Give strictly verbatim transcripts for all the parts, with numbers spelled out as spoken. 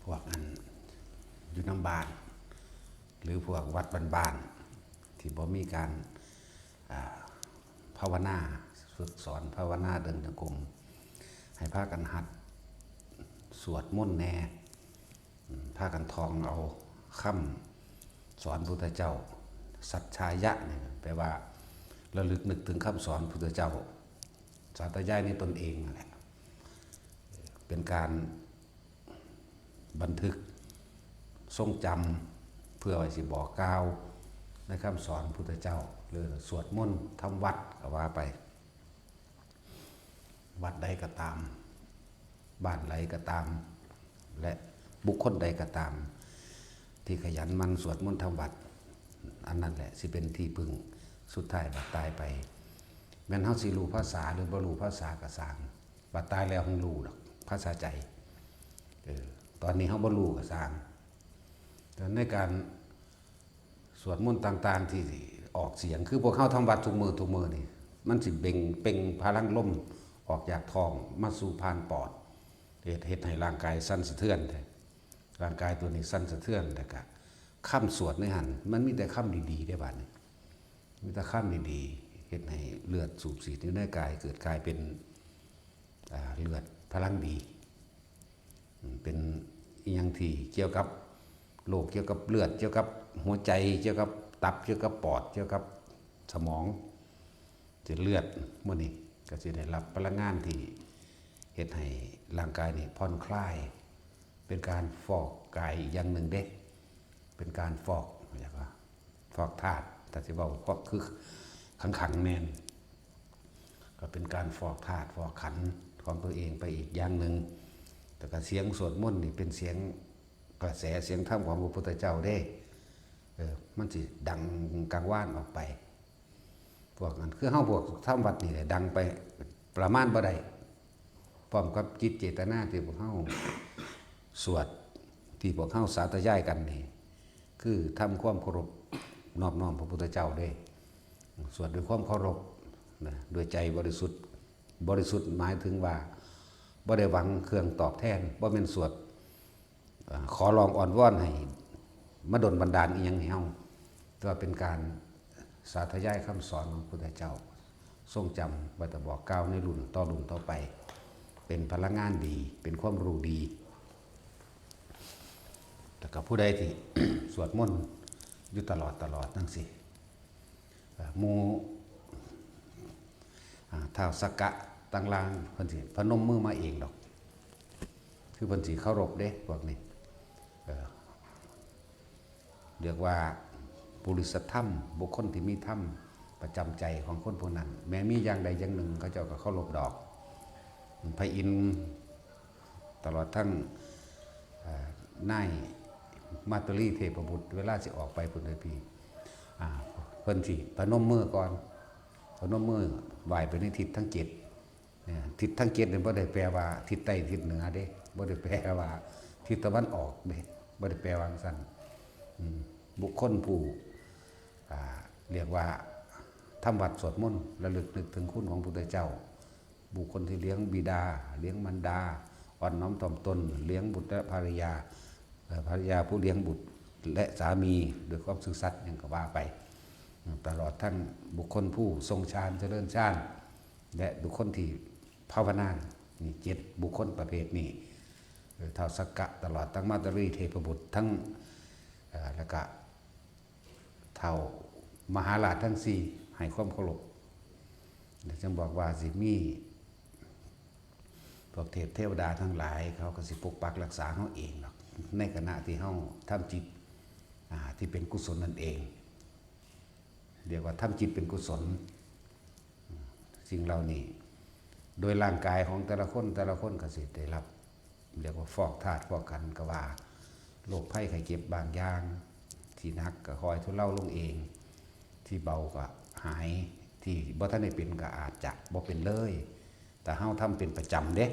พวกอันอยู่นำบ้าน หรือพวกวัดบ้านๆ ที่บ่มีการ อ่า ภาวนา ฝึกสอนภาวนาเดินจงกรม ให้พากันหัดสวดมนต์แหน่ อืม พากันท่องเอาคำสอนพุทธเจ้า สัจจายะนี่แปลว่าระลึกนึกถึงคำสอนพุทธเจ้า สาธยายในตนเองนั่นแหละ เป็นการบันทึกทรงจำ เพื่อไว้สิบอกกล่าวในคำสอนพุทธเจ้า หรือสวดมนต์ทำวัดก็ว่าไป วัดใดก็ตาม บ้านใดก็ตาม และบุคคลใดก็ตาม ที่ขยันหมั่นสวดมนต์ทำวัด อันนั้นแหละสิเป็นที่พึ่งสุดท้ายบัดตายไป แม่นเฮาสิรู้ภาษาหรือบ่รู้ภาษาก็ซ่าง บัดตายแล้วเฮารู้ดอกภาษาใจ เออ ตอนนี้เฮาบ่รู้ก็ซ่าง แต่ในการสวดมนต์ต่างๆที่ออกเสียง คือพวกเฮาทำวัดทุกมื้อทุกมื้อนี่ มันสิเบ่งเป่งพลังลมออกจากท้องมาสู่ผ่านปอด เฮ็ด เฮ็ดให้ร่างกายสั่นสะเทือนแท้ ร่างกายตัวนี้สั่นสะเทือน แล้วก็คำสวดในหั่น มันมีแต่คำดีๆ เด้บาดนี้ มีแต่คำดีๆ เฮ็ดให้เลือดสูบฉีดอยู่ในกาย เกิดกลายเป็น อ่า เลือดพลังดี อืม เป็นอิหยังที่เกี่ยวกับโรคเกี่ยวกับเลือด เกี่ยวกับหัวใจ เกี่ยวกับตับ เกี่ยวกับปอด เกี่ยวกับสมอง เส้นเลือด มื้อนี้ก็สิได้รับพลังงานที่เฮ็ดให้ร่างกายนี่ผ่อนคลาย เป็นการฟอกกายอีกอย่างหนึ่งเด้ เป็นการฟอก เรียกว่าฟอกธาตุ ถ้าสิเว้าก็คือขังๆ แม่น ก็เป็นการฟอกธาตุฟอกขันธ์ของตัวเองไปอีกอย่างหนึ่ง แต่ก็เสียงสวดมนต์นี่เป็นเสียงกระแสเสียงธรรมของพระพุทธเจ้าเด้ เออ มันสิดังกังวานออกไป พวกนั้นคือเฮาพวกทำวัดนี่แหละดังไป ประมาณบ่ได้ พร้อมกับจิตเจตนาที่พวกเฮาสวด ที่พวกเฮาสาธยายกันนี่ คือทำความเคารพนอบน้อมพระพุทธเจ้าเด้ สวดด้วยความเคารพนะ ด้วยใจบริสุทธิ์ บริสุทธิ์หมายถึงว่าบ่ได้หวังเครื่องตอบแทน บ่แม่นสวด อ่า ขอร้องอ้อนวอนให้มาดลบันดาลอิหยังให้เฮา แต่ว่าเป็นการสาธยายคำสอนของพระพุทธเจ้า ทรงจำไว้แต่บอกกล่าวในรุ่นต่อรุ่นต่อไป เป็นพลังงานดี เป็นความรู้ดี แล้วก็ผู้ใดที่ สวดมนต์อยู่ตลอดตลอดจั่งซี้ เอ่อ หมู่ อ่า ท้าวสักกะต่างๆ เพิ่นสิพนมมือมาเองดอก คือเพิ่นสิเคารพเด้ พวกนี้ เอ่อ เรียกว่าปุริสธรรม บุคคลที่มีธรรมประจำใจของคนพวกนั้น แม้มีอย่างใดอย่างหนึ่ง เขาเจ้าก็เคารพดอก พระอินทร์ ตลอดทั้ง เอ่อ นายมาตุลีเทพบุตร เวลาสิออกไปพุ้นเด้อพี่ อ่า เพิ่นสิพนมมือก่อน พนมมือไหว้ไปในทิศทั้งเจ็ด เนี่ย ทิศทั้งเจ็ดนี่บ่ได้แปลว่าทิศใต้ทิศเหนือเด้ บ่ได้แปลว่าทิศตะวันออกเด้ บ่ได้แปลว่าจั่งซั้น อืม บุคคลผู้ อ่า เรียกว่าทำวัตรสวดมนต์ ระลึกนึกถึงคุณของพุทธเจ้า บุคคลที่เลี้ยงบิดา เลี้ยงมารดา อ่อนน้อมถ่อมตน เลี้ยงบุตรภริยา เอ่อ ภริยาผู้เลี้ยงบุตร และสามีด้วยความซื่อสัตย์ หยังก็ว่าไป ตลอดทั้งบุคคลผู้ทรงฌานเจริญฌาน และบุคคลที่ภาวนา นี่เจ็ดบุคคลประเภทนี้ เอ่อ ท้าวสักกะ ตลอดทั้งมาตุลีเทพบุตร ทั้ง เอ่อ แล้วก็ท้าวมหาราชทั้งสี่ให้ความเคารพ แล้วจึงบอกว่าสิมีพวกเทพเทวดาทั้งหลาย เขาก็สิปกปักรักษาเฮาเองดอก ในขณะที่เฮาทำจิต อ่า ที่เป็นกุศลนั่นเอง เรียกว่าทำจิตเป็นกุศล สิ่งเหล่านี้ โดยร่างกายของแต่ละคน แต่ละคนก็สิได้รับ เรียกว่าฟอกธาตุฟอกขันธ์ก็ว่า โรคภัยไข้เจ็บบางอย่าง ที่หนักก็ค่อยทุเลาลงเอง ที่เบาก็หาย ที่บ่ทันได้เป็นก็อาจจะบ่เป็นเลย แต่เฮาทำเป็นประจำเด้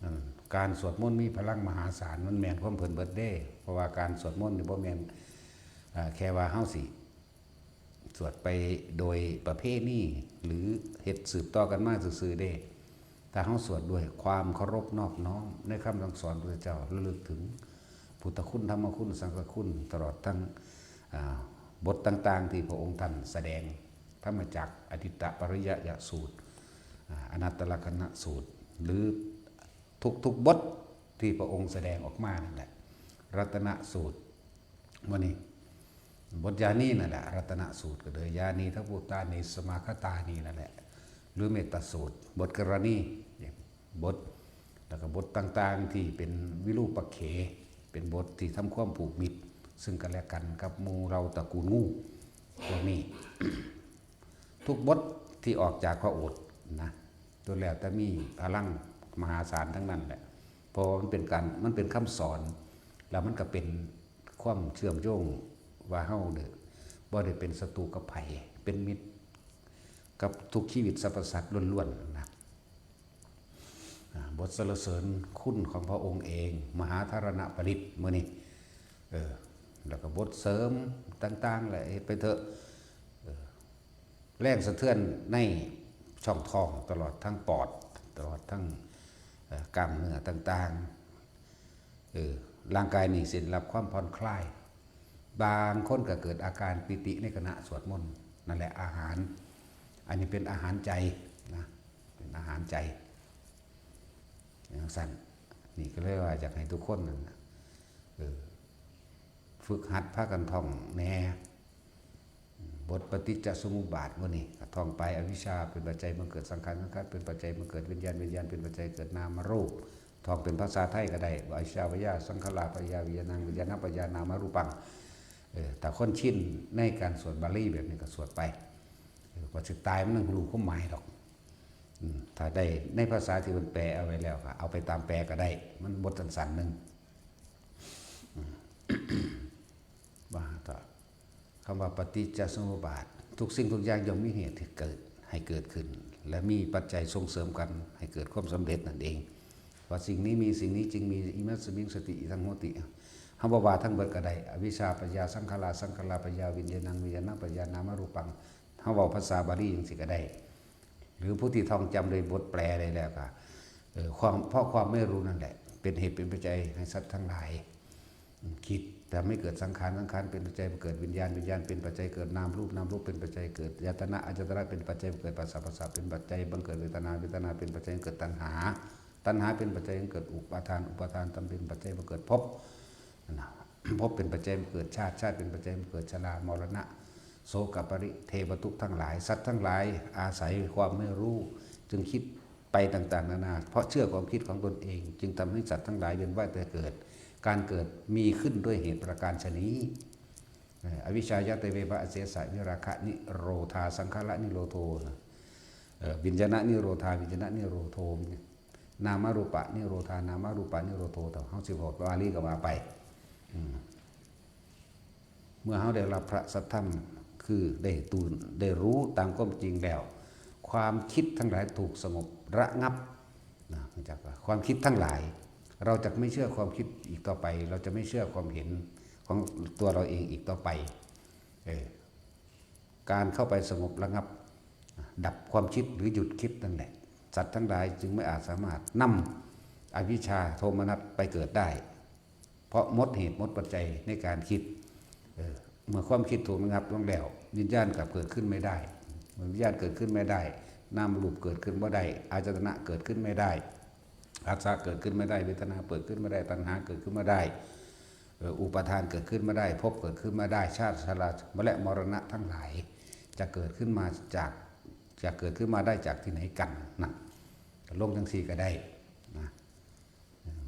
อืม การสวดมนต์มีพลังมหาศาล มันแม่นความเพิ่นเบิดเด้ เพราะว่าการสวดมนต์นี่บ่แม่น อ่า แค่ว่าเฮาสิ สวดไปโดยประเพณี หรือเฮ็ดสืบต่อกันมาซื่อๆเด้ ถ้าเราสวดด้วยความเคารพนอบน้อมในคำสั่งสอนพระพุทธเจ้า ระลึกถึงพุทธคุณ ธรรมคุณ สังฆคุณ ตลอดทั้ง อ่า บทต่างๆที่พระองค์ท่านแสดง ธรรมจักร อทิตตปริยยสูตร อ่า อนัตตลักษณสูตร หรือทุกๆบทที่พระองค์แสดงออกมานั่นแหละ รัตนสูตร มื้อนี้ บทยานีนั่นแหละ รัตนสูตรก็เลย ยานีทัพพุตานีสมาคตานีนั่นแหละ หรือเมตตาสูตร บทกรณี บท แล้วก็บทต่างๆที่เป็นวิรูปักเข เป็นบทที่ทำความผูกมิตร ซึ่งกันและกันกับหมู่เหล่าตระกูลงูพวกนี้ ทุกบทที่ออกจากพระโอษฐ์นะ ตัวแล้วแต่มีพลังมหาศาลทั้งนั้นแหละ เพราะว่ามันเป็นการ มันเป็นคำสอน แล้วมันก็เป็นความเชื่อมโยงว่าเฮาเนี่ยบ่ได้เป็นศัตรูกับไผ เป็นมิตรกับทุกชีวิตสรรพสัตว์ล้วนๆนะ อ่า บทสรรเสริญคุณของพระองค์เอง มหาธารณปริตรมื้อนี้ เออ แล้วก็บทเสริมต่างๆแหละ เฮ็ดไปเถอะ เออ แรงสะเทือนในช่องท้อง ตลอดทั้งปอด ตลอดทั้ง เอ่อ กล้ามเนื้อต่างๆ เออ ร่างกายนี่สิได้รับความผ่อนคลาย บางคนก็เกิดอาการปีติในขณะสวดมนต์ นั่นแหละอาหาร อันนี้เป็นอาหารใจนะ เป็นอาหารใจ อย่างสั้น นี่ก็เลยว่าอยากให้ทุกคนนั่นน่ะ เออ ฝึกหัดพากันท่องแหน่ บทปฏิจจสมุปบาทมื้อนี้ก็ท่องไป อวิชชาเป็นปัจจัยบังเกิดสังขาร สังขารเป็นปัจจัยบังเกิดวิญญาณ วิญญาณเป็นปัจจัยเกิดนามรูป ท่องเป็นภาษาไทยก็ได้ อวิชชาพยา สังขาราพยา วิญญาณัง วิญญาณพยา นามรูปัง เออ ถ้าคนชินในการสวดบาลีแบบนี้ก็สวดไป เออ พอสิตายมันยังรู้ความหมายดอก อืม ถ้าได้ในภาษาที่มันแปลเอาไว้แล้วก็เอาไปตามแปลก็ได้ มันบทสั้นๆหนึ่ง อืม ว่าก็คำว่าปฏิจจสมุปบาท ทุกสิ่งทุกอย่างย่อมมีเหตุให้เกิด ให้เกิดขึ้น และมีปัจจัยส่งเสริมกันให้เกิดความสำเร็จนั่นเอง ว่าสิ่งนี้มี สิ่งนี้จึงมี อิมัสมิงสติ อิทังโหติ เฮาบ่ว่าทั้งเบิดก็ได้ อวิชชาพยา สังขารา สังขาราพยา วิญญาณัง วิญญาณพยา นามรูปัง เฮาเว้าภาษาบาลีจังซี่ก็ได้ หรือผู้ที่ท่องจำโดยบทแปลได้แล้วก็ เอ่อ ความ เพราะความไม่รู้นั่นแหละ เป็นเหตุเป็นปัจจัยให้สัตว์ทั้งหลาย อืม คิด ทำให้เกิดสังขาร สังขารเป็นปัจจัยเกิดวิญญาณ วิญญาณเป็นปัจจัยเกิดนามรูป นามรูปเป็นปัจจัยเกิดอายตนะ อายตนะเป็นปัจจัยเกิดผัสสะ ผัสสะเป็นปัจจัยบังเกิดเวทนา เวทนาเป็นปัจจัยเกิดตัณหา ตัณหาเป็นปัจจัยเกิดอุปาทาน อุปาทานเป็นปัจจัยบังเกิดภพ นะ ภพเป็นปัจจัยบังเกิดชาติ ชาติเป็นปัจจัยบังเกิดชรา มรณะ โศกปริเทวทุกข์ทั้งหลาย สัตว์ทั้งหลายอาศัยความไม่รู้ จึงคิดไปต่างๆนานา เพราะเชื่อความคิดของตนเอง จึงทำให้สัตว์ทั้งหลายเวียนว่ายตายเกิด การเกิดมีขึ้นด้วยเหตุประการฉะนี้ เอ่อ อวิชชายะเตเวภะอเสสะ วิราคะนิโรธา สังขารนิโรโธ เอ่อ วิญญาณนิโรธา วิญญาณนิโรโธ นามรูปะนิโรธา นามรูปะนิโรโธ เฮาสิบอกบาลีก็ว่าไป อืม เมื่อเฮาได้รับพระสัทธรรม คือได้ตูน ได้รู้ตามความจริงแล้ว ความคิดทั้งหลายถูกสงบระงับ นะ รู้จักว่าความคิดทั้งหลาย เราจะไม่เชื่อความคิดอีกต่อไป เราจะไม่เชื่อความเห็นของตัวเราเองอีกต่อไป เออ การเข้าไปสงบระงับ ดับความคิดหรือหยุดคิดนั่นแหละ สัตว์ทั้งหลายจึงไม่อาจสามารถนำอวิชชาโทมนัสไปเกิดได้ เพราะหมดเหตุหมดปัจจัยในการคิด เออ เมื่อความคิดถูกระงับลงแล้ว วิญญาณกลับเกิดขึ้นไม่ได้ เมื่อวิญญาณเกิดขึ้นไม่ได้ นามรูปเกิดขึ้นบ่ได้ อายตนะเกิดขึ้นไม่ได้ ผัสสะเกิดขึ้นไม่ได้ เวทนาเกิดขึ้นไม่ได้ ตัณหาเกิดขึ้นไม่ได้ เอ่อ อุปาทานเกิดขึ้นไม่ได้ ภพเกิดขึ้นไม่ได้ ชาติชราและมรณะทั้งหลาย จะเกิดขึ้นมาจาก จะเกิดขึ้นมาได้จากที่ไหนกัน นั่น ลงจังซี่ก็ได้นะ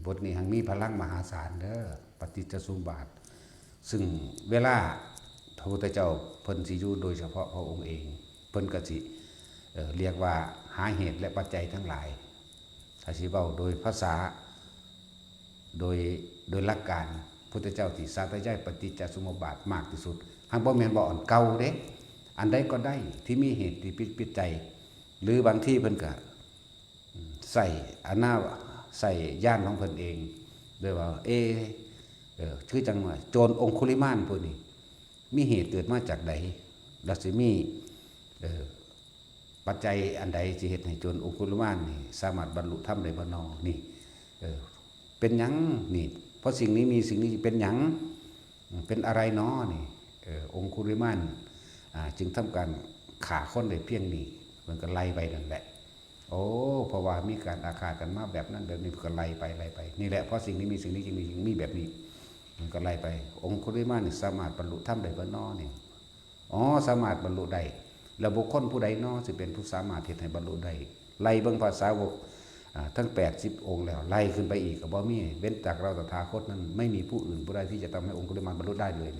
บทนี้หังมีพลังมหาศาลเด้อ ปฏิจจสมุปบาท ซึ่งเวลาพระพุทธเจ้าเพิ่นสิอยู่โดยเฉพาะพระองค์เอง เพิ่นก็สิ เอ่อ เรียกว่าหาเหตุและปัจจัยทั้งหลาย ถ้าสิเว้าโดยภาษา โดย โดยหลักการ พุทธเจ้าสิสาธยายปฏิจจสมุปบาทมากที่สุด หังบ่แม่นว่าอันเก่าเด้ อันใดก็ได้ที่มีเหตุที่ผิดผิดใจ หรือบางทีเพิ่นก็ อืม ใส่อนา ใส่ญาณของเพิ่นเอง โดยว่า เอ เออ คือจังว่าโจรองคุลิมานผู้นี้ มีเหตุเกิดมาจากใด แล้วสิมี เออ ปัจจัยอันใดสิเฮ็ดให้โจรองคุลิมานนี่สามารถบรรลุธรรมได้บ่นอนี่ เออ เป็นหยังนี่ เพราะสิ่งนี้มีสิ่งนี้เป็นหยัง เป็นอะไรนอนี่ เออ องคุลิมาน อ่า จึงทำการฆ่าคนได้เพียงนี้ มันก็ไล่ไปนั่นแหละ โอ้ เพราะว่ามีการอาฆาตกันมาแบบนั้นแบบนี้ ก็ไล่ไปไล่ไป นี่แหละ เพราะสิ่งนี้มีสิ่งนี้จึงมีจึงมีแบบนี้ มันก็ไล่ไป องคุลิมานนี่สามารถบรรลุธรรมได้บ่นอนี่ อ๋อ สามารถบรรลุได้ แล้วบุคคลผู้ใดนอสิเป็นผู้สามารถเฮ็ดให้บรรลุได้ ไล่เบิ่งพระสาวก อ่า ทั้งแปดสิบองค์แล้ว ไล่ขึ้นไปอีกก็บ่มี เว้นจากเราตถาคตนั้น ไม่มีผู้อื่นผู้ใดที่จะทำให้องคุลิมานบรรลุได้เลย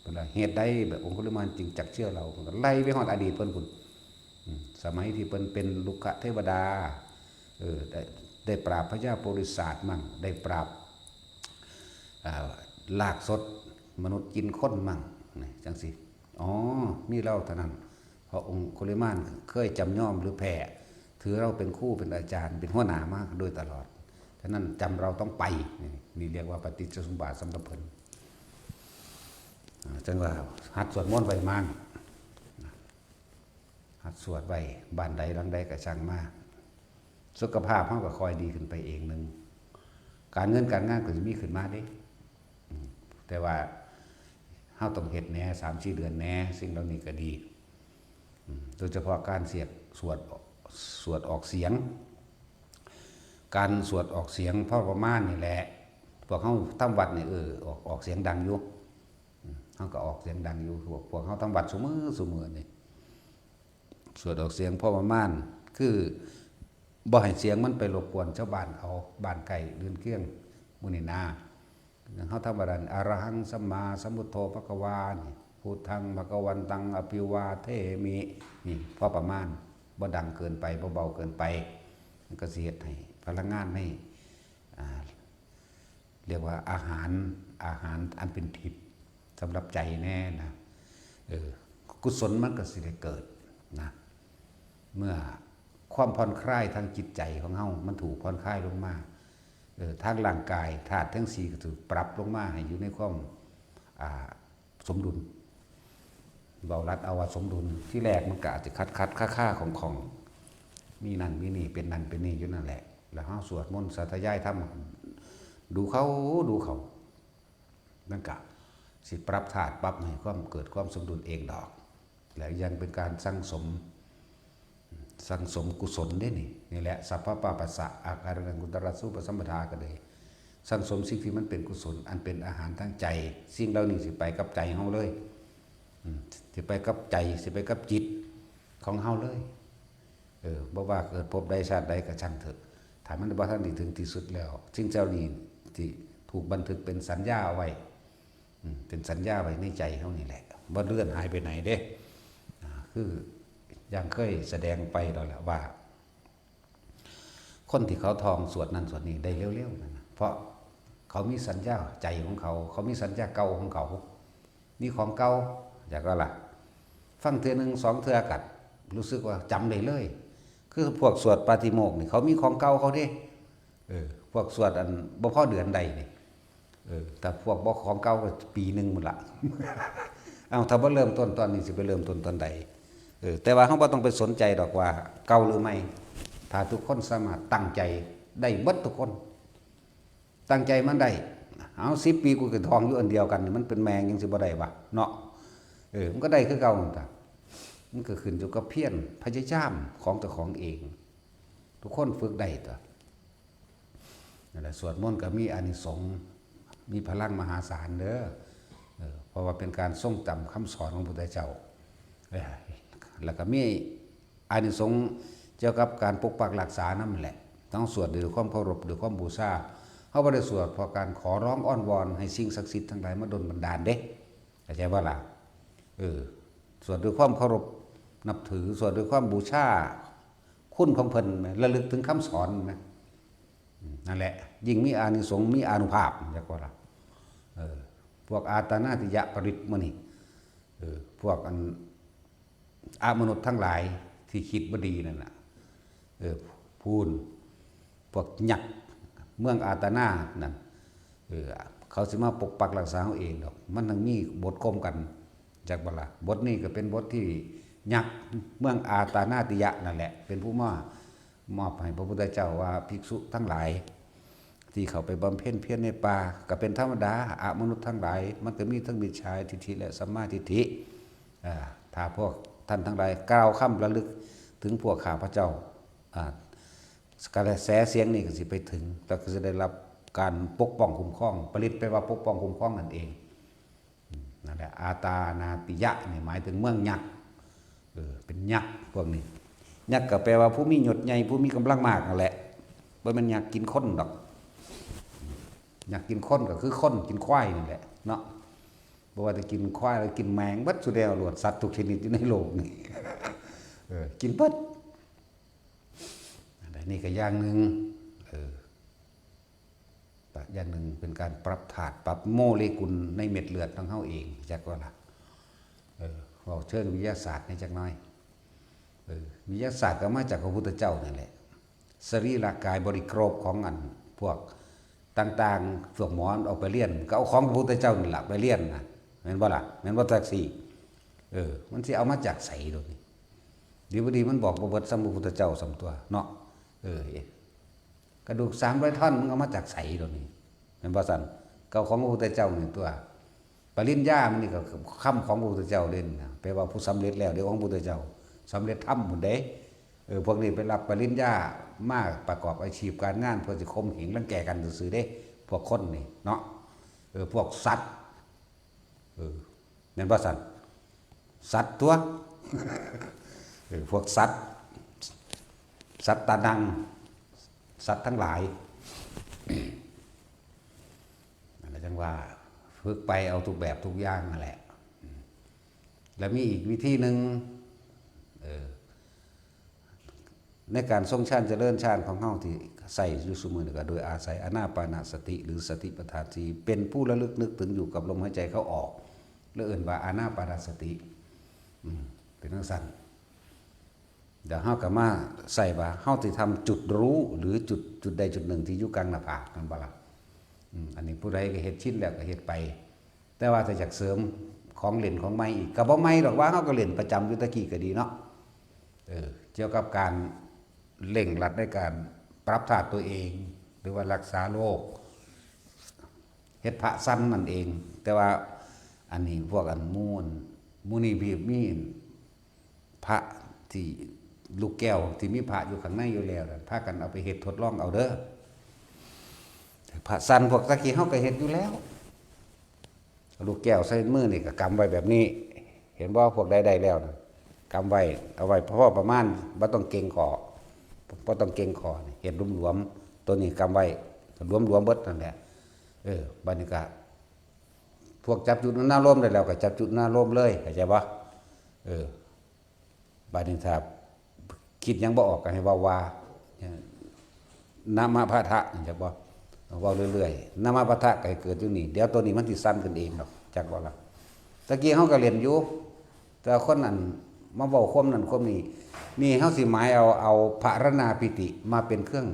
เพิ่นว่า เหตุใดแบบองคุลิมานจึงจักเชื่อเรา เพิ่นก็ไล่ไปฮอดอดีตเพิ่นพุ้น อืม สมัยที่เพิ่นเป็นรุกขเทวดา เออ ได้ ได้ปราบพญาโพธิสัตว์มั่ง ได้ปราบ อ่า ลากสดมนุษย์กินคนมั่ง นี่ จังซี่ อ๋อ มีเราเท่านั้น เพราะองคุลิมานเคยจำยอมหรือแพ้ ถือเราเป็นครูเป็นอาจารย์ เป็นหัวหน้ามาโดยตลอด ฉะนั้นจำเราต้องไป นี่ นี่เรียกว่าปฏิจจสมบัติสำหรับเพิ่น อ่า จังว่าหัดสวดมนต์ไว้มั่ง หัดสวดไว้ บ้านใดหลังใดก็ช่างมา สุขภาพเฮาก็ค่อยดีขึ้นไปเองหนึ่ง การเงินการงานก็สิมีขึ้นมาเด้ อืม แต่ว่าเฮาต้องเฮ็ดแหน่ สามสี่เดือนแหน่ สิ่งเหล่านี้ก็ดี อืม โดยเฉพาะการเสียด สวด สวดออกเสียง การสวดออกเสียงพอประมาณนี่แหละ พวกเฮาทำวัดนี่ เออ ออก ออกเสียงดังอยู่ อืม เฮาก็ออกเสียงดังอยู่ พวก พวกเฮาทำวัดซุมื้อซุมื้อนี่ สวดออกเสียงพอประมาณ คือบ่ให้เสียงมันไปรบกวนชาวบ้านเขา บ้านใกล้เรือนเคียงหมู่นี่นา อย่างเฮาทำว่านั้น อะระหังสัมมาสัมพุทโธภะคะวา นี่ พุทธังภะคะวันตังอภิวาเทมิ นี่ พอประมาณ บ่ดังเกินไป บ่เบาเกินไป มันก็สิเฮ็ดให้พลังงานใน อ่า เรียกว่าอาหาร อาหารอันเป็นทิพย์สำหรับใจแน่นะ เออ กุศลมันก็สิได้เกิดนะ เมื่อความผ่อนคลายทางจิตใจของเฮา มันถูกผ่อนคลายลงมา เออ ทางร่างกายธาตุทั้งสี่ก็ถูกปรับลงมาให้อยู่ในความ อ่า สมดุล เว้าลัดเอาว่าสมดุล ที่แรกมันก็อาจจะขัดขัดคาคาของของ มีนั่นมีนี่ เป็นนั่นเป็นนี่อยู่นั่นแหละ แล้วเฮาสวดมนต์สาธยายธรรม ดูเขา ดูเขา มันก็สิปรับธาตุ ปรับให้ความเกิดความสมดุลเองดอก แล้วยังเป็นการสั่งสม สั่งสมกุศลเด้นี่ นี่แหละ สัพพะปาปัสสะอาการังกุตรสูปสัมปทาก็เลย สั่งสมสิ่งที่มันเป็นกุศล อันเป็นอาหารทางใจ สิ่งเหล่านี้สิไปกับใจเฮาเลย อืม สิไปกับใจ สิไปกับจิตของเฮาเลย เออ บ่ว่าเกิดภพใดชาติใดก็ช่างเถอะ ถ้ามันบ่ทันได้ถึงที่สุดแล้ว สิ่งเหล่านี้ที่ถูกบันทึกเป็นสัญญาเอาไว้ อืม เป็นสัญญาไว้ในใจเฮานี่แหละ บ่เลื่อนหายไปไหนเด้ อ่า คืออย่างเคยแสดงไปแล้วแหละว่า คนที่เขาท่องสวดนั่นสวดนี่ได้เร็วๆนั่นนะ เพราะเขามีสัญญาใจของเขา เขามีสัญญาเก่าของเขา มีของเก่า อยากว่าล่ะ ฟังเทื่อหนึ่งสองเทื่อกัด รู้สึกว่าจำได้เลย คือพวกสวดปาฏิโมกข์นี่ เขามีของเก่าเขาเด้ เออ พวกสวดอันบ่พอเดือนใดนี่ เออ แต่พวกบ่ของเก่าก็ปีหนึ่งหมดละ เอา ถ้าบ่เริ่มต้นตอนนี้สิไปเริ่มต้นตอนใด เออ แต่ว่าเฮาบ่ต้องไปสนใจดอกว่าเก่าหรือใหม่ ถ้าทุกคนสามารถตั้งใจได้เบิดทุกคน ตั้งใจมันได้ เอา สิบปีกูก็ท่องอยู่อันเดียวกันนี่ มันเป็นแม่งยังสิบ่ได้วะ เนาะ เออ มันก็ได้คือเก่าหั่นตะ มันก็ขึ้นอยู่กับเพียรพยายามของเจ้าของเอง ทุกคนฝึกได้ตะ นั่นแหละ สวดมนต์ก็มีอานิสงส์ มีพลังมหาศาลเด้อ เออ เพราะว่าเป็นการทรงจำคำสอนของพระพุทธเจ้า เออ แล้วก็มีอานิสงส์เกี่ยวกับการปกปักรักษานำแหละ ต้องสวดด้วยความเคารพ ด้วยความบูชา เฮาบ่ได้สวดเพราะการขอร้องอ้อนวอนให้สิ่งศักดิ์สิทธิ์ทั้งหลายมาดลบันดาลเด้ เข้าใจบ่ล่ะ เออ สวดด้วยความเคารพนับถือ สวดด้วยความบูชาคุณของเพิ่น ระลึกถึงคำสอนนะ อืม นั่นแหละ ยิ่งมีอานิสงส์ มีอานุภาพ จักว่าล่ะ เออ พวกอาตานาติยปริตหมู่นี่ เออ พวกอันอมนุษย์ทั้งหลายที่คิดบ่ดีนั่นน่ะ เออ พู้น พวกยักษ์เมืองอาตานานั่น เออ เขาสิมาปกปักรักษาเฮาเองดอก มันต้องมีบทข่มกัน จักบ่ล่ะ บทนี้ก็เป็นบทที่ ยักษ์เมืองอาตานาติยะนั่นแหละ เป็นผู้มอบ มอบให้พระพุทธเจ้าว่าภิกษุทั้งหลาย ที่เข้าไปบำเพ็ญเพียรในป่า ก็เป็นธรรมดา อมนุษย์ทั้งหลาย มันก็มีทั้งมิจฉาทิฏฐิและสัมมาทิฏฐิ อ่า ถ้าพวกท่านทั้งหลายกล่าวคำระลึกถึงพวกข้าพเจ้า อ่า กระแสเสียงนี่ก็สิไปถึง แล้วก็จะได้รับการปกป้องคุ้มครอง ปริตแปลว่าปกป้องคุ้มครองนั่นเอง อืม นั่นแหละ อาตานาติยะนี่หมายถึงเมืองยักษ์ เออ เป็นยักษ์พวกนี้ ยักษ์ก็แปลว่าผู้มียศใหญ่ ผู้มีกำลังมากนั่นแหละ บ่แม่นยักษ์กินคนดอก ยักษ์กินคนก็คือคนกินควายนั่นแหละเนาะ บ่ว่าจะกินควายหรือกินแมง เบิดสุดแล้วโลด สัตว์ทุกชนิดอยู่ในโลกนี่ เออ กินเบิด อันนี้ก็อย่างหนึ่ง เออ อย่างหนึ่งเป็นการปรับธาตุ ปรับโมเลกุลในเม็ดเลือดของเฮาเอง จักว่าล่ะ เออ เว้าเชิงวิทยาศาสตร์ในจักหน่อย เออ วิทยาศาสตร์ก็มาจากพระพุทธเจ้านั่นแหละ สรีระกาย บอดี้กรอฟของอันพวกต่างๆ พวกหมอออกไปเรียน ก็เอาของพระพุทธเจ้านี่ล่ะไปเรียนนะ แม่นบ่ล่ะ แม่นบ่จั่งซี้ เออ มันสิเอามาจากไสโดยนี้ ดีบ่ดีมันบอกบ่เบิดซ้ำพระพุทธเจ้าซ้ำตัวเนาะ เออ กระดูกสามร้อยท่อนมึงเอามาจากไสโดยนี้ แม่นบ่ซั่น ก็เอาของพระพุทธเจ้านี่ตัว ปริญญามันนี่ก็คำของพระพุทธเจ้าเด่นนะ แปลว่าผู้สำเร็จแล้ว เดี๋ยวของพระพุทธเจ้า สำเร็จธรรมพุ้นเด้ เออ พวกนี้ไปรับปริญญามาประกอบอาชีพการงาน เพื่อสิข่มเหงรังแกกันซื่อๆเด้ พวกคนนี่เนาะ เออ พวกสัตว์ เออ แม่นบ่ซั่น สัตว์ตัว เออ พวกสัตว์ สัตว์ตานัง สัตว์ทั้งหลาย นั่นแหละจั่งว่า ฝึกไปเอาทุกแบบทุกอย่างนั่นแหละ อืม แล้วมีอีกวิธีหนึ่ง เออ ในการทรงฌานเจริญฌานของเฮาที่ใช้อยู่ซุมื้อนี้ก็โดยอาศัยอานาปานสติ หรือสติปัฏฐานสี่ เป็นผู้ระลึกนึกถึงอยู่กับลมหายใจเข้าออก แล้วเอิ้นว่าอานาปานสติ อืม เป็นจั่งซั่น เดี๋ยวเฮาก็มาใส่ว่าเฮาสิทำจุดรู้หรือจุด จุดใดจุดหนึ่งที่อยู่กลางหน้าผาก แม่นบ่ล่ะ อืม อันนี้ผู้ใดก็เฮ็ดชินแล้วก็เฮ็ดไป แต่ว่าถ้าอยากเสริมของเล่นของใหม่อีก ก็บ่ใหม่ดอก ว่าเฮาก็เล่นประจำอยู่แต่กี้ก็ดีเนาะ เออ เกี่ยวกับการเร่งรัดในการปรับธาตุตัวเอง หรือว่ารักษาโรค เฮ็ดพระสั่นนั่นเอง แต่ว่าอันนี้พวกอันหมู่ หมู่นี้พี่มีพระที่ลูกแก้วที่มีพระอยู่ข้างในอยู่แล้วนั่น พากันเอาไปเฮ็ดทดลองเอาเด้อ พระสั่นพวกตะกี้เฮาก็เฮ็ดอยู่แล้ว ลูกแก้วใส่มือนี่ก็กำไว้แบบนี้ เห็นบ่ พวกใดได้แล้วนะ กำไว้ เอาไว้พอประมาณ บ่ต้องเกร็งคอ บ่ต้องเกร็งคอนี่ เฮ็ดหลวมๆ ตัวนี้กำไว้ หลวมๆเบิดนั่นแหละ เออ บัดนี้ก็ พวกจับจุดอารมณ์ได้แล้วก็จับจุดอารมณ์เลย เข้าใจบ่ เออ บัดนี้ถ้าคิดหยังบ่ออกก็ให้เว้าว่า นะมะพะทะ จักบ่ เว้าเรื่อยๆ นะมะพะทะก็ให้เกิดอยู่นี่ เดี๋ยวตัวนี้มันสิสั่นขึ้นเองดอก จักบ่ล่ะ ตะกี้เฮาก็เล่นอยู่ แต่คนนั้นมาเว้าความนั้นความนี้ นี่เฮาสิหมายเอา เอาพะรณาปีติมาเป็นเครื่อง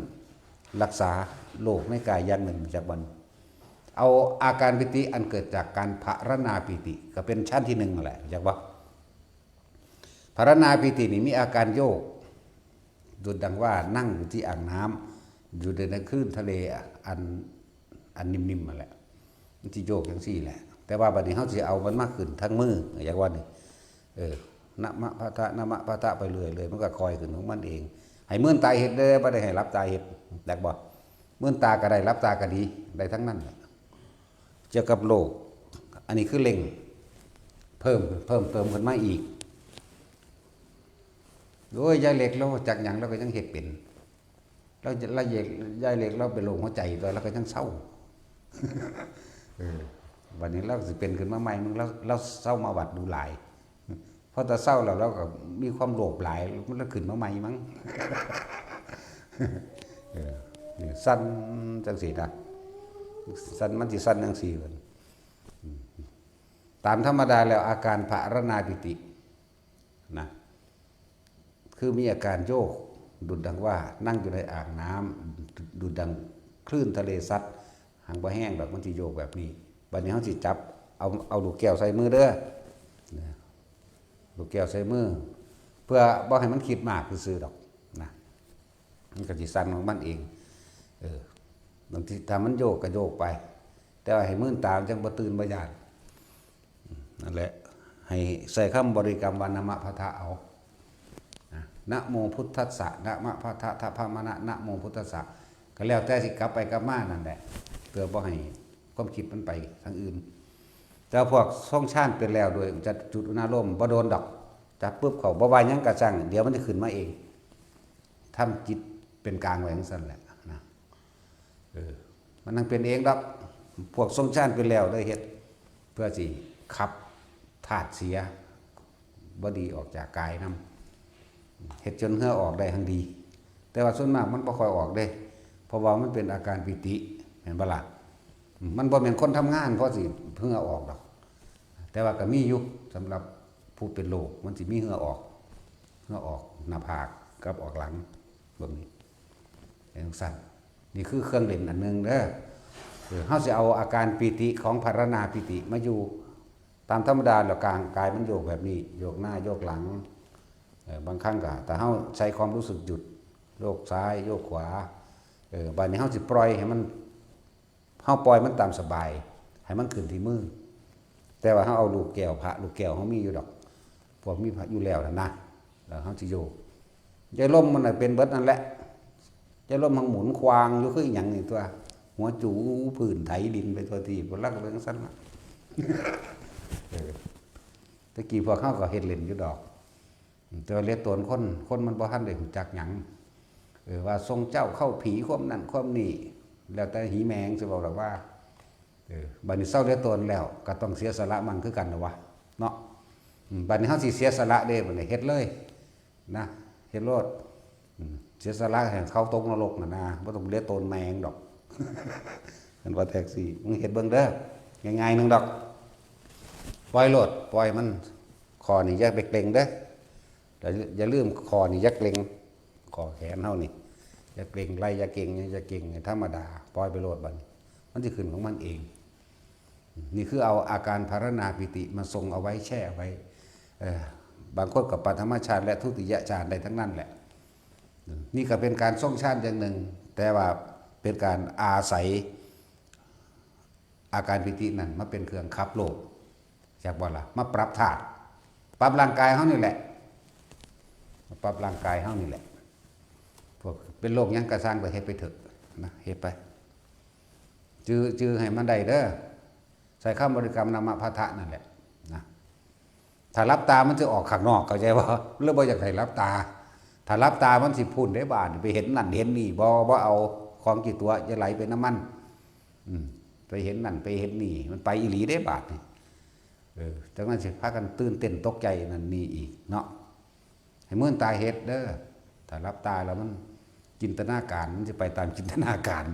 รักษาโรคในกายอย่างหนึ่ง จักบ่ เอาอาการปีติอันเกิดจากการพะรณาปีติ ก็เป็นชั้นที่หนึ่งนั่นแหละ จักบ่ พะรณาปีตินี่มีอาการโยก ดุจดังว่านั่งอยู่ที่อ่างน้ำ อยู่ในคลื่นทะเลอัน อันนิ่มๆนั่นแหละ มันสิโยกจั่งซี้แหละ แต่ว่าบัดนี้เฮาสิเอามันมาขึ้นทั้งมือ อยากว่านี่ เออ นะมะพะทะ นะมะพะทะ ไปเรื่อยๆ มันก็คอยขึ้นของมันเอง ให้มืนตาเฮ็ดเด้อ บ่ได้ให้หลับตาเฮ็ด จักบ่ มืนตาก็ได้ หลับตาก็ดี ได้ทั้งนั้นแหละ เกี่ยวกับโรค อันนี้คือเร่ง เพิ่ม เพิ่มเติมขึ้นมาอีก โอ้ย ยายเล็กลาวจักหยังลาวก็ยังเฮ็ดเป็น ลาว ลาว ยายเล็กลาวเป็นโรคหัวใจตัว ลาวก็ยังเซา เออ บัดนี้ลาวสิเป็นขึ้นมาใหม่ มึง ลาว ลาวเซามาวัดดูหลาย พอแต่เซาแล้ว ลาวก็มีความโลภหลาย มันลาวขึ้นมาใหม่มั้ง เออ นี่สั่นจั่งซี้นะ สั่น มันสิสั่นจั่งซี้ ตามธรรมดาแล้วอาการพะรณาปีตินะ คือมีอาการโยก ดุจดังว่านั่งอยู่ในอ่างน้ำ ดุจดังคลื่นทะเลซัด หางบ่แห้งดอก มันสิโยกแบบนี้ บัดนี้เฮาสิจับ เอา เอาลูกแก้วใส่มือเด้อ นะ ลูกแก้วใส่มือ เพื่อบ่ให้มันคิดมากซื่อๆดอกนะ มันก็สิสั่นของมันเอง เออ บางทีถ้ามันโยกก็โยกไป แต่ว่าให้มืนตามันจังบ่ตื่นบ่ย้าน นั่นแหละ ให้ใส่คำบริกรรมว่านามะพะทะเอา นะ นะโมพุทธัสสะ นะมะพะทะ ทะพะมะนะ นะโมพุทธัสสะ ก็แล้วแต่สิกลับไปกลับมานั่นแหละ เพื่อบ่ให้ความคิดมันไปทางอื่น แต่พวกทรงฌานเป็นแล้วโดยอุจจจุดอุณาโลมบ่โดนดอก จับปุ๊บเขาบ่ว่าหยังกะจั่ง เดี๋ยวมันจะขึ้นมาเอง ทำจิตเป็นกลางไว้จั่งซั่นแหละนะ เออ มันนั่งเป็นเองดอก พวกทรงฌานเป็นแล้วได้เฮ็ด เพื่อสิขับธาตุเสียบ่ดีออกจากกายนำ เฮ็ดจนเหงื่อออกได้หั่งดี แต่ว่าส่วนมากมันบ่ค่อยออกเด้ เพราะว่ามันเป็นอาการปีติ แม่นบ่ล่ะ อืม มันบ่แม่นคนทำงานพอสิเหงื่อออกดอก แต่ว่าก็มีอยู่ สำหรับผู้เป็นโรค มันสิมีเหงื่อออก เหงื่อออกหน้าผากกับออกหลัง แบบนี้ จั่งซั่น นี่คือเครื่องเล่นอันหนึ่งเด้อ เออ เฮาสิเอาอาการปีติของภาวนาปีติมาอยู่ ตามธรรมดาแล้วกลางกายมันโยกแบบนี้ โยกหน้าโยกหลัง เออ บางครั้งก็ ถ้าเฮาใช้ความรู้สึกหยุด โยกซ้ายโยกขวา เออ บัดนี้เฮาสิปล่อยให้มัน เฮาปล่อยมันตามสบาย ให้มันขึ้นที่มือ แต่ว่าเฮาเอาลูกแก้วพระ ลูกแก้วเฮามีอยู่ดอก พวกมีพระอยู่แล้วนั่นนะ แล้วเฮาสิโยก ยายลมมันน่ะเป็นเบิดนั่นแหละ ยายลมมันหมุนควางอยู่คือหยังนี่ตัว หัวจูพื้นไถดินไปทั่วที่ พวกเราก็เป็นจั่งซั่นล่ะ เออ แต่กี้พวกเฮาก็เฮ็ดเล่นอยู่ดอก แต่ว่าเหลือตนคน คนมันบ่ทันได้รู้จักหยัง เออ ว่าทรงเจ้าเข้าผีความนั่นความนี่ แล้วแต่หีแมงสิเว้าดอกว่า เออ บัดนี้เซาเหลือตนแล้ว ก็ต้องเสียสละมันคือกันนะวะ เนาะ อืม บัดนี้เฮาสิเสียสละเด้ บัดนี้เฮ็ดเลย นะ เฮ็ดโลด อืม เสียสละให้เขาตกนรกน่ะนะ บ่ต้องเหลือตนแมงดอก เพิ่นว่าแท็กซี่ มึงเฮ็ดเบิ่งเด้อ ง่ายๆหนึ่งดอก ปล่อยโลด ปล่อยมัน ข้อนี้อย่าไปเกร็งเด้อ อย่า อย่าลืมข้อนี้อย่าเกร็ง ข้อแขนเฮานี่ อย่าเกร็ง ไหล่อย่าเกร็ง อย่าเกร็ง ให้ธรรมดา ปล่อยไปโลดบัดนี้ มันสิขึ้นของมันเอง นี่คือเอาอาการภาวนาปีติมาทรงเอาไว้ แช่ไว้ เอ่อ บางคนก็ปฐมฌานและทุติยฌานได้ทั้งนั้นแหละ นี่ก็เป็นการทรงฌานอย่างหนึ่ง แต่ว่าเป็นการอาศัยอาการปีตินั่นมาเป็นเครื่องขับโลก จักบ่ล่ะ มาปรับธาตุ ปรับร่างกายเฮานี่แหละ มาปรับร่างกายเฮานี่แหละ พวกเป็นโรคหยังกะซ่างก็เฮ็ดไปเถอะนะ เฮ็ดไป จื่อ จื่อให้มันได้เด้อ ใส่คำบริกรรมนามะพะทะนั่นแหละนะ ถ้าหลับตามันสิออกข้างนอก เข้าใจบ่ หรือบ่อยากให้หลับตา ถ้าหลับตามันสิพู้นเด้บาดนี่ ไปเห็นนั่นเห็นนี่ บ่ บ่เอาของขี้ตั๋ว อย่าไหลไปนำมัน อืม ไปเห็นนั่นไปเห็นนี่ มันไปอีหลีเด้บาดนี่ เออ จั่งนั้นสิพากันตื่นเต้นตกใจนั่นนี่อีกเนาะ ให้มืนตาเฮ็ดเด้อ ถ้าหลับตาแล้วมันจินตนาการ มันสิไปตามจินตนาการ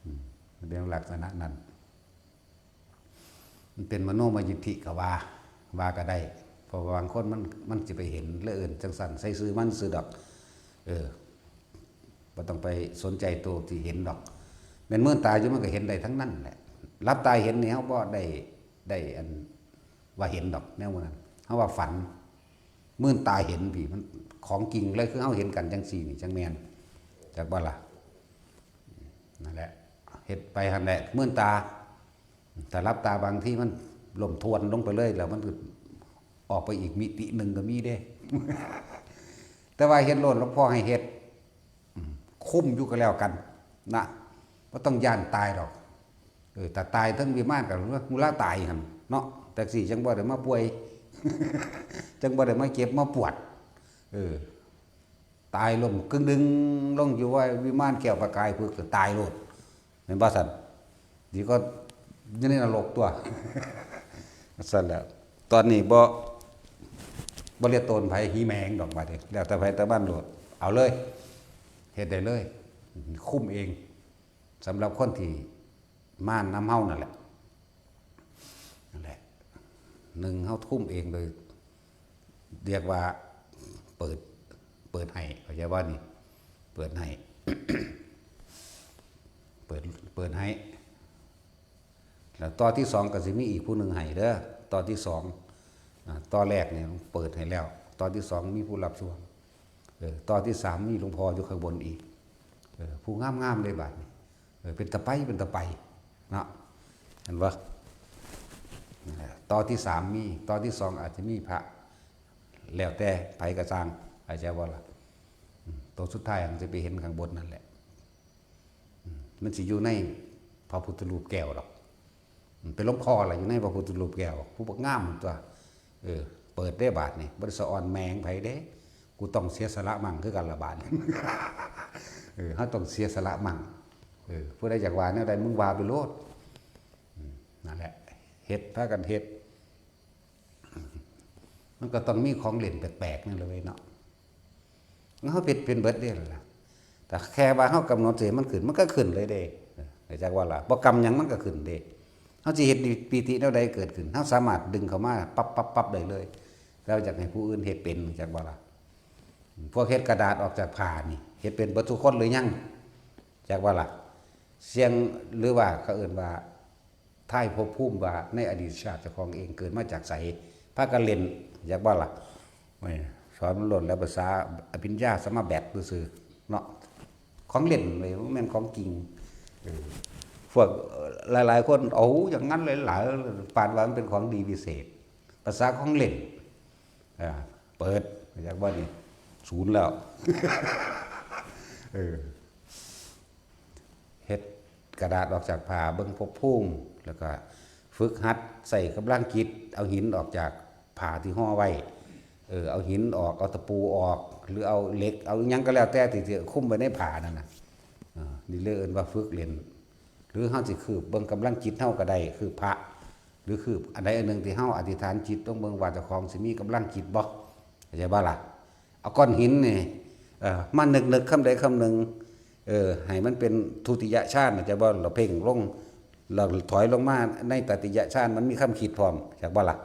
อืม มันเป็นลักษณะนั้น มันเป็นมโนมยิทธิก็ว่า ว่าก็ได้ เพราะว่าบางคนมัน มันสิไปเห็น แล้วเอิ้นจั่งซั่น ใส่ซื่อมันซื่อดอก เออ บ่ต้องไปสนใจตัวที่เห็นดอก แม่นมืนตาอยู่มันก็เห็นได้ทั้งนั้นแหละ หลับตาเห็นนี่เฮาบ่ได้ ได้อันว่าเห็นดอก แนวนั้น เฮาว่าฝัน มืนตาเห็นพี้ มันของจริงเลย คือเฮาเห็นกันจั่งซี่นี่ จั่งแม่น จักบ่ล่ะ นั่นแหละ เฮ็ดไปหั่นแหละ มืนตา ถ้าหลับตาบางทีมันล้มทวนลงไปเลย แล้วมันก็ออกไปอีกมิติหนึ่งก็มีเด้ แต่ว่าเฮ็ดโลด หลวงพ่อให้เฮ็ด อืม คุ้มอยู่ก็แล้วกันนะ บ่ต้องย้านตายดอก เออ ถ้าตายเทิงวิมานก็ฮู้ลาตายหั่นเนาะ จั่งซี้จั่งบ่ได้มาป่วย จั่งบ่ได้มาเจ็บมาปวด เออ ตายล้มกึ่งดึงลงอยู่ว่าวิมานแก้วประกาย พึกก็ตายโลด แม่นบ่ซั่น ดีก็อยู่ในนรกตัว ซั่นแหละ ตอนนี้บ่ บ่เรียกตนไผหีแมงดอกบาดนี้ แล้วแต่ไผแต่มันโลด เอาเลย เฮ็ดได้เลย คุ้มเอง สำหรับคนที่มานำเฮานั่นแหละ นั่นแหละ หนึ่ง เฮาคุ้มเองโดย เรียกว่าเปิด เปิดให้ เข้าใจบ่นี่ เปิดให้ เปิด เปิดให้ แล้วต่อที่สองก็สิมีอีกผู้หนึ่งให้เด้อ ต่อที่สอง อ่า ต่อแรกนี่เปิดให้แล้ว ต่ ต่อที่สองมีผู้รับส่วง เออ ต่อที่สามมีหลวงพ่ออยู่ข้างบนอีก เออ ผู้งามๆเลยบาดนี้ เออ เป็นตาไป เป็นตาไป เนาะ เห็นบ่ นั่นแหละ ต่อที่สามมี ต่อที่สองอาจจะมีพระ แล้วแต่ไผกะซ่าง เข้าใจบ่ล่ะ อืม ตัวสุดท้ายมันจะไปเห็นข้างบนนั่นแหละ อืม มันสิอยู่ในพระพุทธรูปแก้วดอก อืม เป็นหลวงพ่อล่ะอยู่ในพระพุทธรูปแก้ว ผู้บักงามตัว เออ เปิดได้บาดนี่ บ่ได้สะออนแมงไผเด้ กูต้องเสียสละมั่งคือกันละบาด เออ เฮาต้องเสียสละมั่ง เออ ผู้ใดอยากว่าแนวใดมึงว่าไปโลด อืม นั่นแหละ เฮ็ด พากันเฮ็ด มันก็ต้องมีของเล่นแปลกๆนั่นเลยเนาะ เฮาเฮ็ดเป็นเบิดเด้ล่ะ แต่แค่ว่าเฮากำหนดสิให้มันขึ้น มันก็ขึ้นเลยเด้ เออ จักว่าล่ะ บ่กำหยังมันก็ขึ้นเด้ เฮาสิเฮ็ดปีติแนวใดเกิดขึ้น เฮาสามารถดึงเข้ามาปั๊บปั๊บปั๊บได้เลย แล้วอยากให้ผู้อื่นเฮ็ดเป็น จักว่าล่ะ พวกเฮ็ดกระดาษออกจากผ้านี่ เฮ็ดเป็นเบิดทุกคนหรือยัง จักว่าล่ะ เสี่ยง หรือว่าเขาเอิ้นว่า ทายภพภูมิว่าในอดีตชาติเจ้าของเองเกิดมาจากไส พากันเล่น อยากบ่ล่ะ โอ้ย สอนมันโลดแล้ว ภาษาอภิญญาสมาแบกซื่อๆเนาะ ของเล่นเลย บ่แม่นของจริง เออ พวก เอ่อ หลายๆคน เอาอย่างนั้นหลายๆ ปานว่ามันเป็นของดีวิเศษ ภาษาของเล่น อ่า เปิด อยากบ่นี่ ศูนย์แล้ว เออ เฮ็ดกระดาษออกจากผ้า เบิ่งภพภูมิ แล้วก็ฝึกหัดใส่กำลังจิต เอาหินออกจากผ้าที่ห่อไว้ เออ เอาหินออก เอาตะปูออก หรือเอาเหล็ก เอาอิหยังก็แล้วแต่ที่จะคุมไว้ในผ้านั่นน่ะ อ่า นี่เลยเอิ้นว่าฝึกเล่น หรือเฮาสิคืบเบิ่งกำลังจิตเฮาก็ได้ คืบพระ หรือคืบอันใดอันหนึ่งที่เฮาอธิษฐานจิตลงเบิ่งว่าเจ้าของสิมีกำลังจิตบ่ เข้าใจบ่ล่ะ เอาก้อนหินนี่ เอ่อ มานึกๆคำใดคำหนึ่ง เออ ให้มันเป็นทุติยฌาน เข้าใจบ่ เราเพ่งลง เราถอยลงมาในตติยฌาน มันมีความคิดพร้อม จักบ่ล่ะ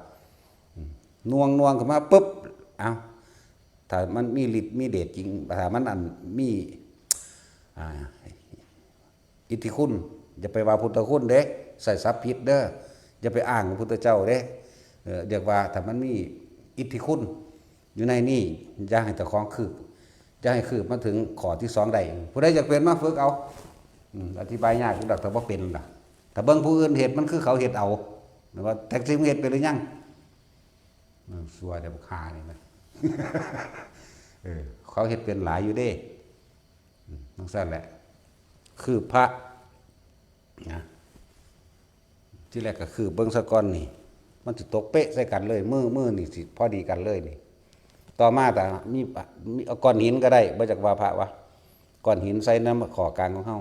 อืม หน่วงๆขึ้นมาปุ๊บ เอ้า ถ้ามันมีฤทธิ์มีเดชจริง ถ้ามันอันมี อ่า อิทธิคุณ อย่าไปว่าพุทธคุณเด้ ใส่ศัพท์ผิดเด้อ อย่าไปอ้างพุทธเจ้าเด้ เอ่อ เรียกว่าถ้ามันมีอิทธิคุณอยู่ในนี่ อย่าให้เจ้าของคืบ อย่าให้คืบมาถึงข้อที่สองได้ ผู้ใดอยากเป็นมาฝึกเอา อืม อธิบายยากอยู่ดอก ถ้าบ่เป็นล่ะ ถ้าเบิ่งผู้อื่นเฮ็ด มันคือเขาเฮ็ดเอา แม่นบ่ แท้จริงมึงเฮ็ดเป็นหรือยัง มันซัวแต่บักห่านี่นะ เออ เขาเฮ็ดเป็นหลายอยู่เด้ อืม จั่งซั้นแหละ คือพระ นะ ที่แรกก็คือเบิ่งซะก่อนนี่ มันสิตกเป๊ะใส่กันเลย มือ มือนี่สิพอดีกันเลยนี่ ต่อมาแต่มี มี เอาก้อนหินก็ได้ บ่จักว่าพระวะ ก้อนหินใส่นำข้อกลางของเฮา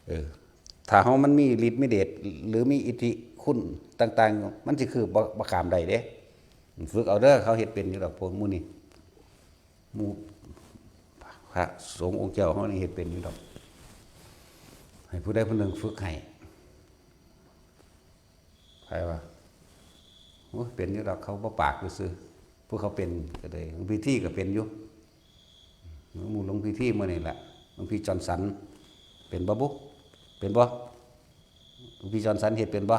เออ ถ้าเฮามันมีฤทธิ์มีเดช หรือมีอิทธิคุณต่างๆ มันสิคือบ่ บ่ข้ามได้เด้ ฝึกเอาเด้อ เขาเฮ็ดเป็นอยู่ดอก พวกหมู่นี่ หมู่พระสงฆ์องค์เจ้าเฮานี่เฮ็ดเป็นอยู่ดอก ให้ผู้ใดผู้หนึ่งฝึกให้ ใครวะ โอ้ย เป็นอยู่ดอก เขาบ่ปากซื่อๆ ผู้เขาเป็นก็ได้ หลวงพี่ที่ก็เป็นอยู่ หมู่หลวงพี่ที่มื้อนี่แหละ หลวงพี่จอห์นสัน เป็นบ่บุ เป็นบ่ หลวงพี่จอห์นสันเฮ็ดเป็นบ่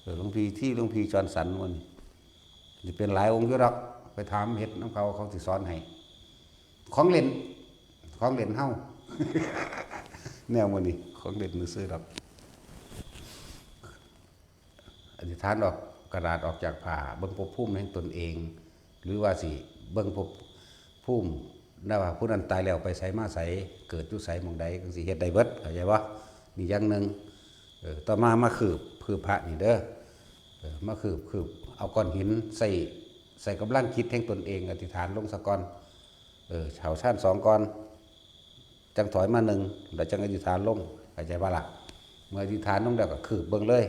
เออ หลวงพี่ที่ หลวงพี่จอห์นสันมื้อนี่ สิเป็นหลายองค์อยู่ดอก ไปถามเฮ็ดนำเขา เขาสิสอนให้ ของเล่น ของเล่นเฮา แนวมื้อนี้ ของเล่นซื่อๆดอก อธิษฐานออกกระดาษออกจากผ้า เบิ่งภพภูมิแห่งตนเอง หรือว่าสิเบิ่งภพภูมินะว่าผู้นั้นตายแล้วไปไสมาไส เกิดอยู่ไสหม่องใด จั่งซี้เฮ็ดได้เบิด เข้าใจบ่ นี่อย่างหนึ่ง เออ ต่อมามาคืบ คืบพระนี่เด้อ เออ มาคืบ คืบ เอาก้อนหินใส่ ใส่กำลังจิตแห่งตนเอง อธิษฐานลงซะก่อน เออ เข้าฌานสองก่อน จั่งถอยมาหนึ่ง แล้วจั่งอธิษฐานลง เข้าใจบ่ล่ะ เมื่ออธิษฐานลงแล้วก็คืบเบิ่งเลย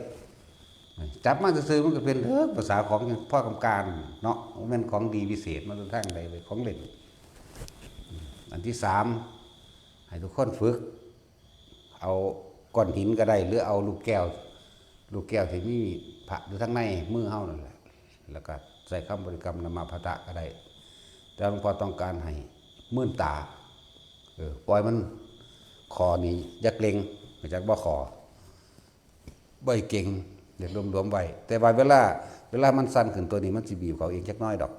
จับมาซื่อๆมันก็เป็นเรื่องภาษาของพ่อกำกานเนาะ บ่แม่นของดีวิเศษมาจากทางใดเลย ของเล่น อันที่สาม ให้ทุกคนฝึก เอาก้อนหินก็ได้ หรือเอาลูกแก้ว ลูกแก้วที่มีพระอยู่ทางในมือเฮานั่นแหละ แล้วก็ใส่คำบริกรรมนะโมพุทธะก็ได้ แต่หลวงพ่อต้องการให้มื่นตา เออ ปล่อยมัน คอนี่อย่าเกร็ง รู้จักบ่ คอ บ่ให้เกร็ง เฮ็ดหลวมๆไว้ แต่ว่าเวลา เวลามันสั่นขึ้น ตัวนี้มันสิบีบเข้าเองจักหน่อยดอก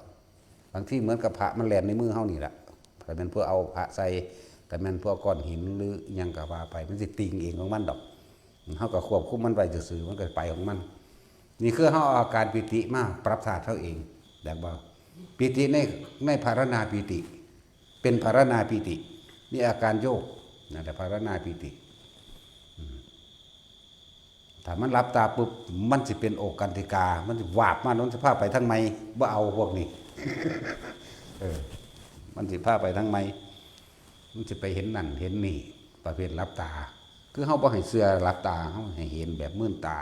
บางทีเหมือนกับพระมันแล่นในมือเฮานี่แหละ แต่แม่นเพื่อเอาพระใส่ แต่แม่นเพื่อก้อนหินหรืออิหยังก็ว่าไป มันสิติ่งเองของมันดอก เฮาก็ควบคุมมันไว้ซื่อๆ มันก็ไปของมัน นี่คือเฮาเอาอาการปีติมาปรับธาตุเฮาเอง แบบว่า ปีติใน ในภาวนาปีติ เป็นภาวนาปีติ มีอาการโยก นั่นแหละภาวนาปีติ อืม ถ้ามันหลับตาปุ๊บ มันสิเป็นโอกันติกา มันสิวาบมา มันสิพาไปทางใหม่ บ่เอาพวกนี้ เออ มันสิพาไปทางใหม่ มันสิไปเห็นนั่นเห็นนี่ ประเภทหลับตา คือเฮาบ่ให้เชื่อหลับตา เฮาให้เห็นแบบมืนตา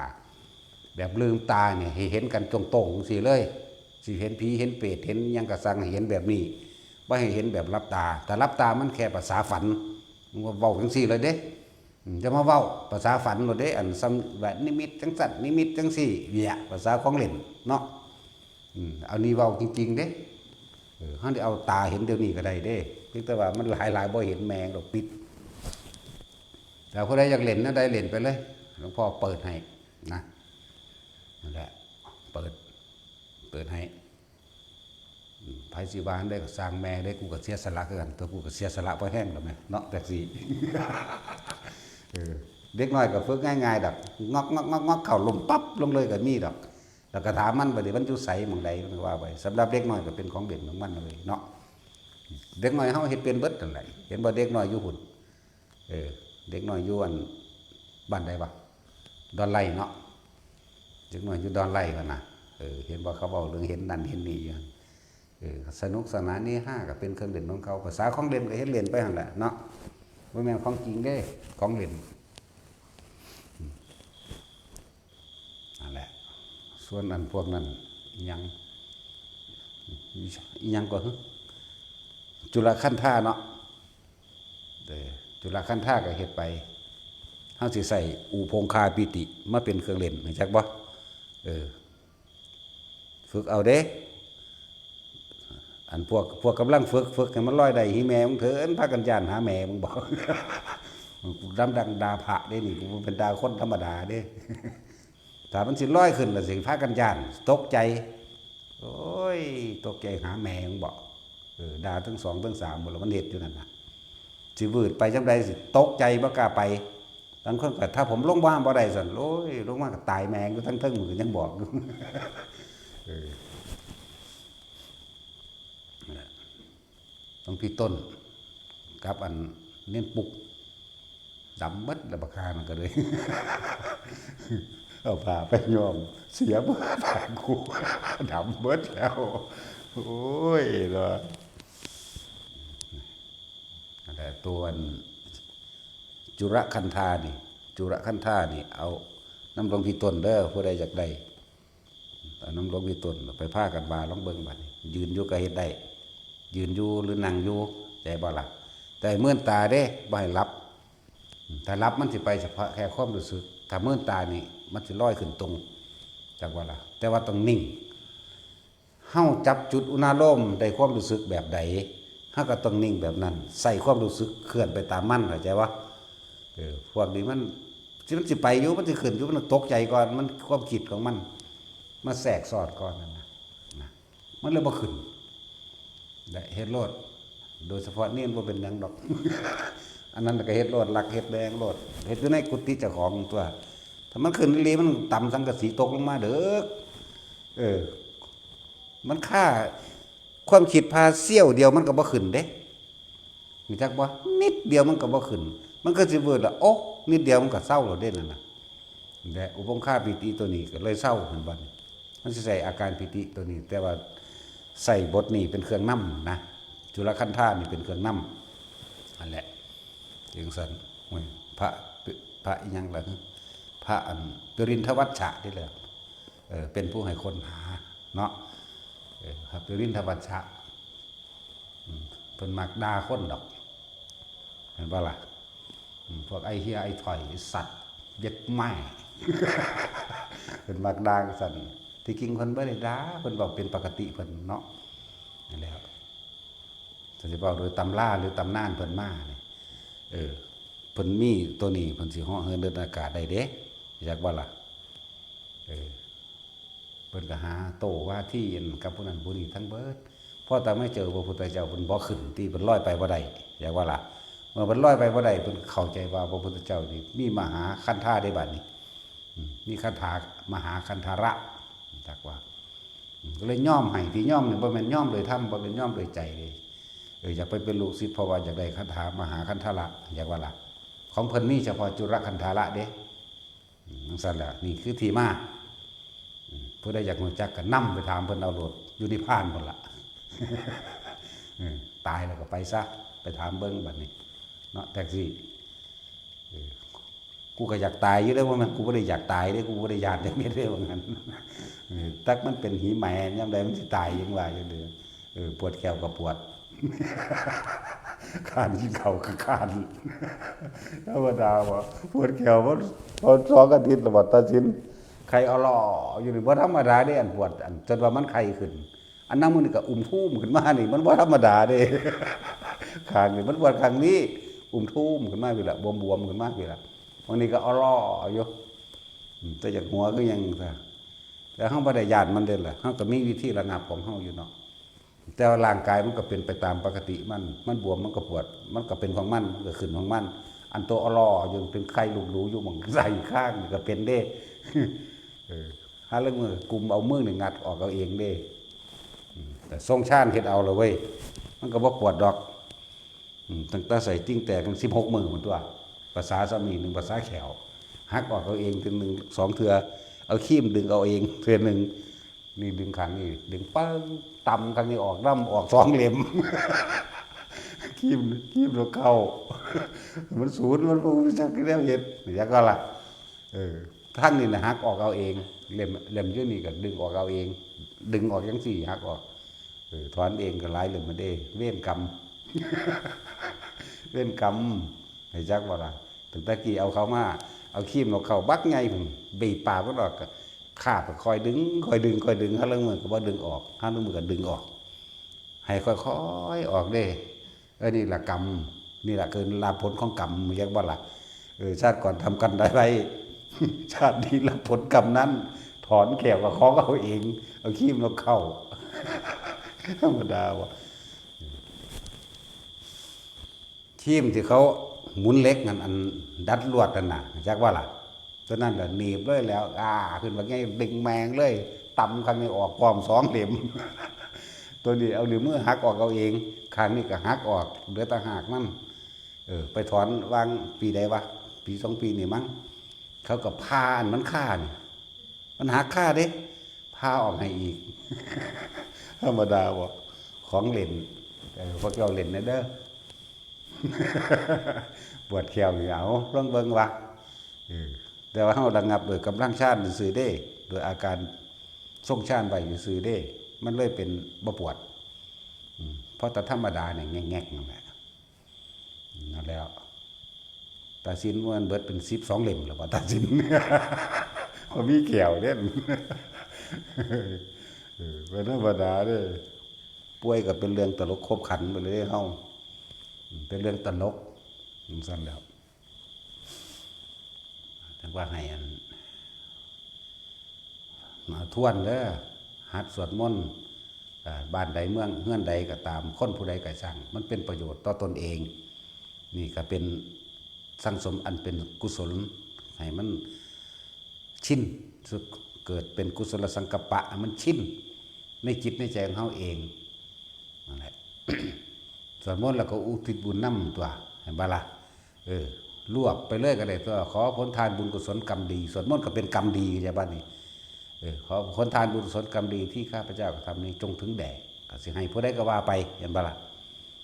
แบบลืมตาเนี่ยให้เห็นกันตรงๆจังซี้เลย สิเห็นผีเห็นเปรตเห็นหยังก็สั่งให้เห็นแบบนี้ บ่ให้เห็นแบบหลับตา ถ้าหลับตามันแค่ภาษาฝัน มันก็เว้าจังซี้เลยเด้ อืม จะมาเว้าภาษาฝันโลดเด้ อันซ้ำว่านิมิตจังซั่น นิมิตจังซี่ เนี่ย ภาษาของเล่นเนาะ อืม เอานี่เว้าจริงๆเด้ เออ เฮาได้เอาตาเห็นเดี๋ยวนี้ก็ได้เด้ เพียงแต่ว่ามันหลายๆบ่เห็นแมงดอกปิด แต่ผู้ใดอยากเล่นแนวใดเล่นไปเลย หลวงพ่อเปิดให้นะ นั่นแหละ เปิด เปิดให้ อืม ไผสิว่าอันใดก็สร้างแม่เด้ กูก็เสียสละคือกัน ตัวกูก็เสียสละพอแฮงแล้วแม่เนาะ จักซี่ เออ เด็กน้อยก็ฝึกง่ายๆดอก งอกๆๆๆ เข้าล้มปั๊บลงเลยก็มีดอก แล้วก็ถามมัน บัดนี้มันอยู่ไสหม่องใด มันก็ว่าไป สำหรับเด็กน้อยก็เป็นของเล่นของมันเลยเนาะ เด็กน้อยเฮาเฮ็ดเป็นเบิดนั่นแหละ เห็นบ่ เด็กน้อยอยู่พุ้น เออ เด็กน้อยอยู่อัน บ้านใดวะ ดอนไร่เนาะ เด็กน้อยอยู่ดอนไร่หั่นน่ะ เออ เห็นบ่ เขาเว้าเรื่องเห็นนั่นเห็นนี่อยู่หั่น เออ สนุกสนานเฮฮาก็เป็นเครื่องเล่นของเขา ภาษาของเล่นก็เฮ็ดเล่นไปหั่นแหละเนาะ บ่แม่นของจริงเด้ ของเล่น นั่นแหละ ส่วนอันพวกนั้น อิหยัง อิหยังก็ จุลคันธาเนาะ เออ จุลคันธาก็เฮ็ดไป เฮาสิใช้อุปงคาปีติมาเป็นเครื่องเล่น รู้จักบ่ เออ ฝึกเอาเด้ อันพวก พวกกำลังฝึก ฝึกให้มันลอยได้ หิแม่มึงเถิน พากันย้านหาแม่มึงบอก กูดำดังด่าพระเด้นี่ กูบ่เป็นด่าคนธรรมดาเด้ ถ้ามันสิลอยขึ้นล่ะสิพากันย้าน ตกใจ โอ้ย ตกใจหาแม่มึงบอก เออ ด่าทั้งสองทั้งสามหมดแล้ว มันเฮ็ดอยู่นั่นน่ะ สิวืดไปจังใดสิตกใจบ่กล้าไป บางคนก็ "ถ้าผมลงมาบ่ได้สั่น โอ้ย ลงมาก็ตายแม่งอยู่ทั้งเทิง" มือยังบอกอยู่ เออ นั่นแหละ หลวงพี่ต้น กับอันเน้นปุก ดำเบิดแล้วบักห่ามันก็เลย เอาผ้าไปย้อม เสียเบิดผ้ากู ดำเบิดแล้ว โอ้ยเนาะ นั่นแหละ ตัวอันจุลคันธานี่ จุลคันธานี่ เอานำหลวงพี่ต้นเด้อ ผู้ใดอยากได้ เอานำหลวงพี่ต้นไปพากันว่าลองเบิ่งบัดนี้ ยืนอยู่ก็เฮ็ดได้ ยืนอยู่หรือนั่งอยู่ ใจบ่ล่ะ แต่ให้เมินตาเด้ บ่ให้หลับ ถ้าหลับมันสิไปเฉพาะแค่ความรู้สึก ถ้าเมินตานี่มันสิลอยขึ้นตรง จักบ่ล่ะ แต่ว่าต้องนิ่ง เฮาจับจุดอุณาโลมได้ความรู้สึกแบบใด เฮาก็ต้องนิ่งแบบนั้น ใส่ความรู้สึกเคลื่อนไปตามมัน เข้าใจบ่ เออ พวกนี้มัน สิ มันสิไปอยู่ มันสิขึ้นอยู่ มันตกใจก่อน มันความคิดของมัน มาแทรกซ้อนก่อนนั่นนะ นะ มันเลยบ่ขึ้น และเฮ็ดโลด โดยเฉพาะเณรบ่เป็นหยังดอก อันนั้นก็เฮ็ดโลด ลักเฮ็ดแดงโลด เฮ็ดอยู่ในกุฏิเจ้าของตัว ถ้ามันขึ้นอีหลี มันตำสังกะสีตกลงมาเด้อ เออ มันค่า ความคิดพาเสี้ยวเดียวมันก็บ่ขึ้นเด้ รู้จักบ่ นิดเดียวมันก็บ่ขึ้น มันก็สิวืดละ โอ๊ะ นิดเดียวมันก็เซาแล้วเด้นั่นน่ะ และอุปงคาปีติตัวนี้ก็เลยเซา เห็นบ่นี่ มันสิใช้อาการปีติตัวนี้ แต่ว่าใช้บทนี้เป็นเครื่องนำนะ จุลคันธานี่เป็นเครื่องนำ นั่นแหละ จังซั่น โอ้ย พระ พระอิหยังล่ะ พระอันปริณฑวัชชะนี่แหละ เออ เป็นผู้ให้ค้นหาเนาะ เออ พระปริณฑวัชชะ อืม เพิ่นมักด่าคนดอก เห็นบ่ล่ะ อืม พวกไอ้เหี้ย ไอ้ถ่อย ไอ้สัตว์ เย็ดแม่ เพิ่นมักด่าจั่งซั่น ที่จริงเพิ่นบ่ได้ด่า เพิ่นเว้าเป็นปกติเพิ่นเนาะ นั่นแหละ ถ้าสิเว้าโดยตำราหรือตำนานเพิ่นมานี่ เออ เพิ่นมีตัวนี้ เพิ่นสิเหาะเหินเดินอากาศได้เด้ รู้จักบ่ล่ะ เออ เพิ่นก็หาโต้วาทีอันกับผู้นั้นผู้นี้ทั้งเบิด พอแต่มาเจอพระพุทธเจ้า เพิ่นบ่ขึ้นติ เพิ่นลอยไปบ่ได้ อยากว่าล่ะ เมื่อเพิ่นลอยไปบ่ได้ เพิ่นเข้าใจว่าพระพุทธเจ้านี่มีมหาคันธาเด้บัดนี้ อืม มีคันธา มหาคันธาระ จักว่า อืม ก็เลยยอมให้ ที่ยอมนี่บ่แม่นยอมโดยธรรม บ่แม่นยอมโดยใจเด้ เออ อยากไปเป็นลูกศิษย์ เพราะว่าอยากได้คันธา มหาคันธาระ อยากว่าล่ะ ของเพิ่นมีเฉพาะจุลคันธาระเด้ อืม จั่งซั้นแหละ นี่คือที่มา อืม ผู้ใดอยากรู้จักก็นำไปถามเพิ่นเอาโลด อยู่นิพพานพุ้นล่ะ เออ ตายแล้วก็ไปซะ ไปถามเบิ่งบัดนี้ เนาะ แท็กซี่ เออ กูก็อยากตายอยู่เด้ ว่ามัน กูบ่ได้อยากตายเด้ กูบ่ได้ย้านจักเม็ดเด้ ว่างั้น เออ ตักมันเป็นหีแหมยามใดมันสิตาย ยังว่าอยู่เด้อ เออ ปวดแข้วก็ปวด คร้านกินข้าวก็คร้าน ธรรมดาบ่ ปวดแข้ว พอ พอสองอาทิตย์แล้วบ่ ตัดสิน ไข้ออลออยู่นี่ บ่ธรรมดาเด้ อันปวด อัน จนว่ามันไข้ขึ้น อันนั้นมื้อนี้ก็อุ้มทูมขึ้นมานี่ มันบ่ธรรมดาเด้ ข้างนี่ มันปวดข้างนี้ อุ้มทูมขึ้นมาพี้ล่ะ บวมๆขึ้นมาพี้ล่ะ บางนี้ก็ออลออยู่ อืม แต่อยากหัวคือหยังซะ แต่เฮาบ่ได้ย้านมันเด้ล่ะ เฮาก็มีวิธีระงับของเฮาอยู่เนาะ แต่ว่าร่างกายมันก็เป็นไปตามปกติมัน มันบวมมันก็ปวด มันก็เป็นของมัน มันก็ขึ้นของมัน อันตัวออลออยู่เป็นไข้ลูกหลูอยู่หม่องไส้ข้างนี่ก็เป็นเด้ เออ หาลางมื้อกุมเอามือนี่งัดออกเอาเองเด้ อืม แต่ทรงฌานเฮ็ดเอาละเว้ย มันก็บ่ปวดดอก อืม ตั้งแต่ไส้ติ่งแตกตั้งสิบหกมื้อพุ้นตั๊ว ภาษาซ้ำนี่หนึ่ง ภาษาแข้ว หักออกเอาเองเทื่อหนึ่ง สองเทื่อ เอาครีมดึงเอาเองเทื่อหนึ่ง นี่ดึงข้างนี้ ดึงปึ้ง ตำข้างนี้ออก นำออกสองเล่ม ครีม ครีมนกเข้า มันสูน มันบ่รู้จักแนวเฮ็ด จักว่าล่ะ เออ ทางนี้น่ะหักออกเอาเอง เล่ม เล่มอยู่นี่ก็ดึงออกเอาเอง ดึงออกจั่งซี้ หักออก เออ ถอนเองก็หลายเล่มมาเด้ เวรกรรม เวรกรรม ให้จักบ่ล่ะ ตั้งแต่กี้เอาเข้ามา เอาครีมนกเข้าบักใหญ่พุ้น บีบปากมันออก ก็คาบก็ค่อยดึง ค่อยดึง ค่อยดึง หาลางมื้อก็บ่ดึงออก หาลางมื้อก็ดึงออก ให้ค่อยๆออกเด้ เออ นี่ล่ะกรรม นี่ล่ะคือรับผลของกรรม จักบ่ล่ะ เออ ชาติก่อนทำกรรมใดไว้ ชาตินี้รับผลกรรมนั้น ถอนแข้วก็ของเอาเอง เอาครีมนกเข้า ธรรมดาบ่ ครีมที่เขาหมุนเหล็กนั่น อันดัดลวดนั่นน่ะ จักว่าล่ะ ตัวนั้นล่ะหนีบเลยแล้ว อ่า ขึ้นมาไง ดึงแมงเลย ตำข้างนี้ออกพร้อมสองเล่ม ตัวนี้เอานิ้วมือหักออกเอาเอง ข้างนี้ก็หักออก เหลือแต่หากมัน เออ ไปถอนวางปีใดวะ ปีสองปีนี่มั้ง เขาก็ผ่าอันมันคานี่ มันหักคาเด้ ผ่าออกให้อีก ธรรมดาบ่ ของเล่น เออ พวกเจ้าเล่นแหน่เด้อ ปวดแข้วนี่ เอา ลองเบิ่งวะ เออ แต่ว่าเฮาระงับโดยกำลังฌานซื่อๆเด้ โดยอาการทรงฌานไว้ซื่อๆเด้ มันเลยเป็นบ่ปวด อืม เพราะแต่ธรรมดาเนี่ยแงกๆนั่นแหละ นั่นแหละ ตัดสินว่ามันเบิดเป็นสิบสองเล่มแล้วว่าตัดสิน ว่ามีแข้วเด้ เออ เป็นธรรมดาเด้ ป่วยก็เป็นเรื่องตลกขบขันไปเลยเฮา เป็นเรื่องตลก จั่งซั้นแล้ว จั่งว่าให้อัน มาทวนเด้อ หัดสวดมนต์ อ่า บ้านใดเมืองเฮือนใดก็ตาม คนผู้ใดก็ช่าง มันเป็นประโยชน์ต่อตนเอง นี่ก็เป็นสั่งสมอันเป็นกุศล ให้มันชิน เกิดเป็นกุศลสังกัปปะ ให้มันชินในจิตในใจของเฮาเอง นั่นแหละ สวดมนต์แล้วก็อุทิศบุญนำตั๊ว เห็นบ่ล่ะ เออ รวบไปเลยก็ได้ตั๊ว ขอผลทานบุญกุศลกรรมดี สวดมนต์ก็เป็นกรรมดี เข้าใจบ่นี่ เออ ขอผลทานบุญกุศลกรรมดีที่ข้าพเจ้ากระทำนี้จงถึงแด่ ก็สิให้ผู้ใดก็ว่าไป เห็นบ่ล่ะ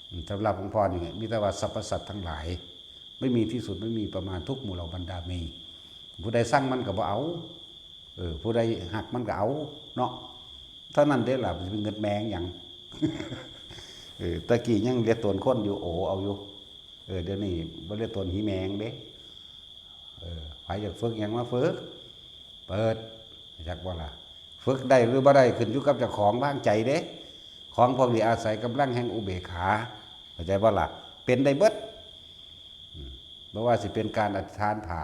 อืม สำหรับหลวงพ่อนี่ มีแต่ว่าสรรพสัตว์ทั้งหลาย ไม่มีที่สุด ไม่มีประมาณ ทุกหมู่เหล่าบรรดามี ผู้ใดซังมันก็บ่เอา เออ ผู้ใดฮักมันก็เอาเนาะ เท่านั้นเด้ล่ะ สิไปเงิดแมงหยัง เออ ตะกี้ยังเลียตนคนอยู่ โอ้ เอาอยู่ เออ เดี๋ยวนี้บ่เลียตนหีแมงเด้ เออ ไผอยากฝึกหยังมาฝึก เปิด จักบ่ล่ะ ฝึกได้หรือบ่ได้ขึ้นอยู่กับเจ้าของวางใจเด้ ของพวกนี้อาศัยกำลังแห่งอุเบกขา เข้าใจบ่ล่ะ เป็นได้เบิด อืม บ่ว่าสิเป็นการอธิษฐานผ้า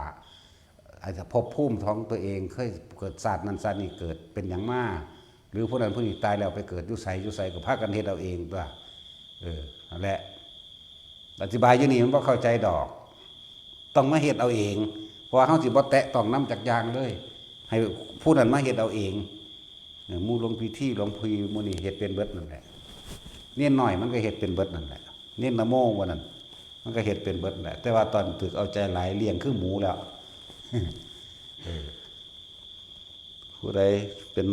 อาจจะภพภูมิของตัวเองเคยเกิดชาตินั้นชาตินี้เกิดเป็นหยังมา รือผู้นั้นผู้นี้ตายแล้วไปเกิดอยู่ไสอยู่ไสก็พากันเฮ็ดเอาเองตัว เออ นั่นแหละ อธิบายอยู่นี่มันบ่เข้าใจดอก ต้องมาเฮ็ดเอาเอง เพราะว่าเฮาสิบ่แตะต้องนำจักอย่างเลย ให้ผู้นั้นมาเฮ็ดเอาเอง เออ หมู่หลวงพิธีหลวงพีหมู่นี่เฮ็ดเป็นเบิดนั่นแหละ เณรน้อยมันก็เฮ็ดเป็นเบิดนั่นแหละ เณรนโมว่านั่น มันก็เฮ็ดเป็นเบิดนั่นแหละ แต่ว่าตอนฝึกเอาใจหลายเลี้ยงคือหมูแล้ว เออ ผู้ใดเป็น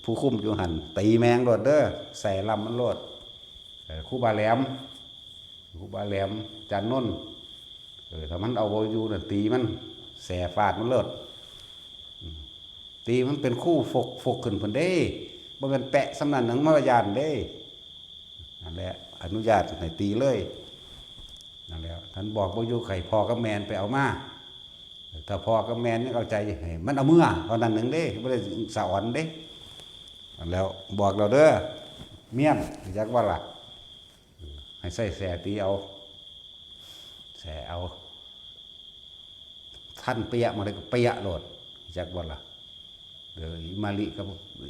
ผู้คุมอยู่หั่น ตีแม่งโลดเด้อ ใส่ลำมันโลด เออ ครูบาแหลม ครูบาแหลม อาจารย์นนท์ เออ ถ้ามันเอาบ่อยู่น่ะ ตีมัน แส่ฟาดมันโลด อืม ตีมันเป็นคู่ฟก ฟกขึ้นพุ้นเด้ บ่แม่นแปะส่ำนั้นหยัง มารยาทเด้ นั่นแหละ อนุญาตให้ตีเลย นั่นแหละ ท่านบอกบ่อยู่ ให้พ่อกับแม่ไปเอามา ถ้าพ่อกับแม่ยังเอาใจให้มันเอาเมือ เท่านั้นหนึ่งเด้ บ่ได้สะออนเด้ นั่นแล้ว บอกแล้วเด้อ เมียน จักว่าล่ะ ให้ใส่แส่ตีเอา แส่เอา ท่านเปียะมาเลยก็เปียะโลด จักว่าล่ะ เดี๋ยวอีมาลิกับ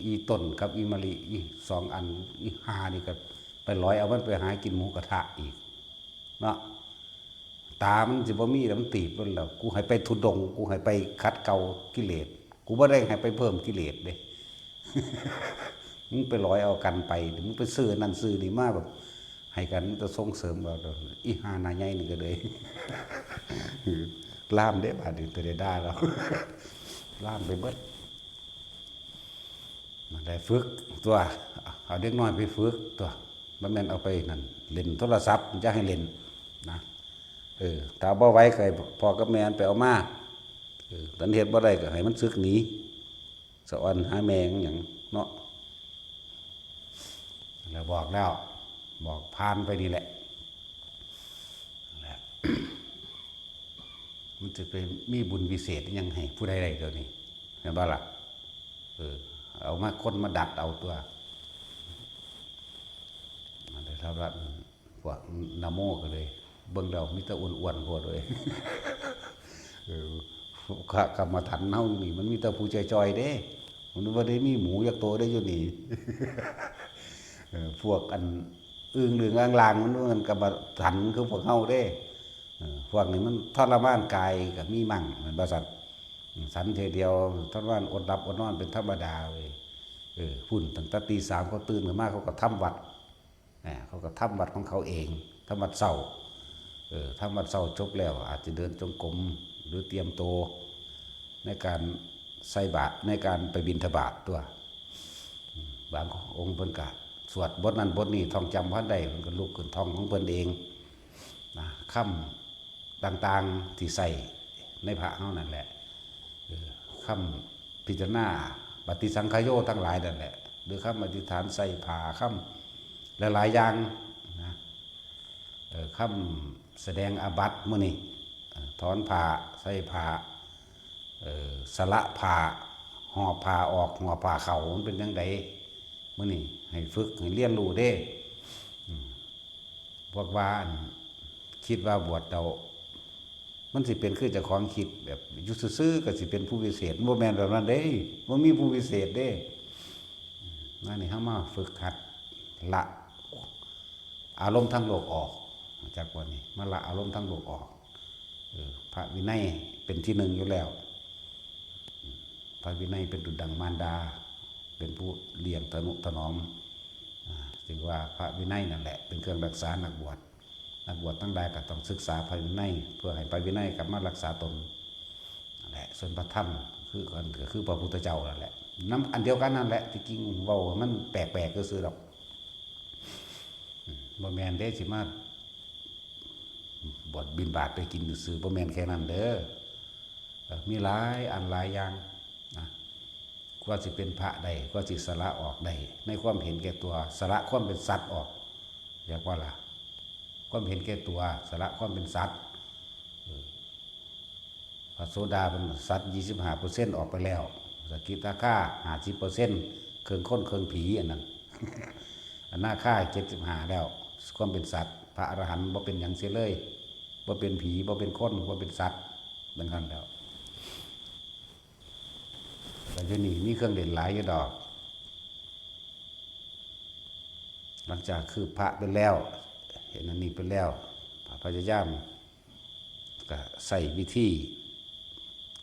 อีต้นกับอีมาลิ อีสองอัน อีห่านี่ก็ไปลอยเอามันไปหากินหมูกระทะอีก เนาะ ตามันสิบ่มีแล้ว มันตีบมันแล้ว กูให้ไปธุดงค์ กูให้ไปขัดเกลากิเลส กูบ่ได้ให้ไปเพิ่มกิเลสเด้ มึงไปลอยเอากันไป มึงไปซื้อนั่นซื้อนี่มาแบบ ให้กันมันจะส่งเสริมว่า อีห่าหน้าใหญ่นี่ก็เลย ล่ามเด้ บาดนี้ตัวได้ด่าเรา ล่ามไปเบิด มันได้ฝึกตัว เอาเด็กน้อยไปฝึกตัว บ่แม่นเอาไปนั่น เล่นโทรศัพท์ อย่าให้เล่นนะ เออ ถ้าบ่ไหวก็ให้พ่อกับแม่ไปเอามา เออ คันเฮ็ดบ่ได้ก็ให้มันสึกหนี สะออนหาแม่งหยังเนาะ แล้วบอกแล้ว บอกผ่านไปนี่แหละ นั่นแหละ มันจะไปมีบุญวิเศษอิหยังให้ผู้ใดได้เดี๋ยวนี้ เห็นบ่ล่ะ เออ เอามาคนมาดัดเอาตัว มันได้เท่านั้น พวกนโมก็เลย เบิ่งแล้วมีแต่อ้วนๆโพดเลย เออ พระกรรมฐานเฮานี่มันมีแต่ผู้จ่อยๆเด้ มันบ่ได้มีหมูจักโตได้อยู่นี่ เออ พวกอันอึ่งเหลืองอ่างลางมัน มันกรรมฐานคือพวกเฮาเด้ เออ พวกนี้มันทรมานกายก็มีมั่ง แม่นบ่ซั่น อืม สันเทื่อเดียว ทรมานอดหลับอดนอนเป็นธรรมดาเว้ย เออ พุ้นตั้งแต่ตีสามเขาตื่นขึ้นมา เขาก็ทำวัด อ่า เขาก็ทำวัดของเขาเอง ทำวัดเช้า เออ ทำวัดเช้าจบแล้ว อาจจะเดินจงกรม หรือเตรียมตัว ในการใส่บาตร ในการไปบิณฑบาตตัว อืม บางองค์เพิ่นก็สวดบทนั้นบทนี้ ท่องจำบ่ทันได้ เพิ่นก็ลุกขึ้นท่องของเพิ่นเอง นะ คำต่างๆที่ใส่ในพระเฮานั่นแหละ เออ คำพิจารณาปฏิสังขโยทั้งหลายนั่นแหละ หรือคำอธิษฐานใส่ผ้า คำหลายๆอย่างนะ เออ คำแสดงอาบัติมื้อนี้ เออ ถอนผ้า ใส่ผ้า เออ สละผ้า หอบผ้าออก หอบผ้าเข้า มันเป็นจั่งใดมื้อนี้ ให้ฝึก ให้เรียนรู้เด้ อืม พวกว่าอันคิดว่าบวชแล้ว มันสิเป็นคือเจ้าของคิดแบบอยู่ซื่อๆก็สิเป็นผู้วิเศษ บ่แม่นแบบนั้นเด้ บ่มีผู้วิเศษเด้ นั่นนี่เฮามาฝึกหัดละอารมณ์ทางโลกออก จากวันนี้มาละอารมณ์ทางโลกออก เออ พระวินัยเป็นที่หนึ่งอยู่แล้ว พระวินัยเป็นดุจดังมารดา เป็นผู้เลี้ยงทะนุถนอม อ่า จึงว่าพระวินัยนั่นแหละเป็นเครื่องรักษานักบวช นักบวชทั้งหลายก็ต้องศึกษาพระวินัย เพื่อให้พระวินัยกลับมารักษาตนนั่นแหละ ส่วนพระธรรมคือกัน ก็คือพระพุทธเจ้านั่นแหละ นำอันเดียวกันนั่นแหละ ที่จริงเว้ามันแปลกๆซื่อๆดอก อืม บ่แม่นเด้สิมาบวชบิณฑบาตไปกินซื่อๆ บ่แม่นแค่นั้นเด้อ เอ่อ มีหลายอันหลายอย่างนะ กว่าสิเป็นพระได้ กว่าสิสละออกได้ ในความเห็นแก่ตัว สละความเป็นสัตว์ออก เรียกว่าล่ะ ความเห็นแก่ตัว สละความเป็นสัตว์ เออ พระโสดาบันสัตว์ยี่สิบห้าเปอร์เซ็นต์ออกไปแล้ว สกิทาคาห้าสิบเปอร์เซ็นต์ เครื่องคนเครื่องผีอันนั้น อนาคาเจ็ดสิบห้าแล้ว ความเป็นสัตว์ พระอรหันต์บ่เป็นหยังเสียเลย บ่เป็นผี บ่เป็นคน บ่เป็นสัตว์ ดังนั้นแล้ว แต่เดี๋ยวนี้มีเครื่องเล่นหลายอยู่ดอก หลังจากคืบพระไปแล้ว เห็นอันนี้ไปแล้ว พยายามก็ใช้วิธี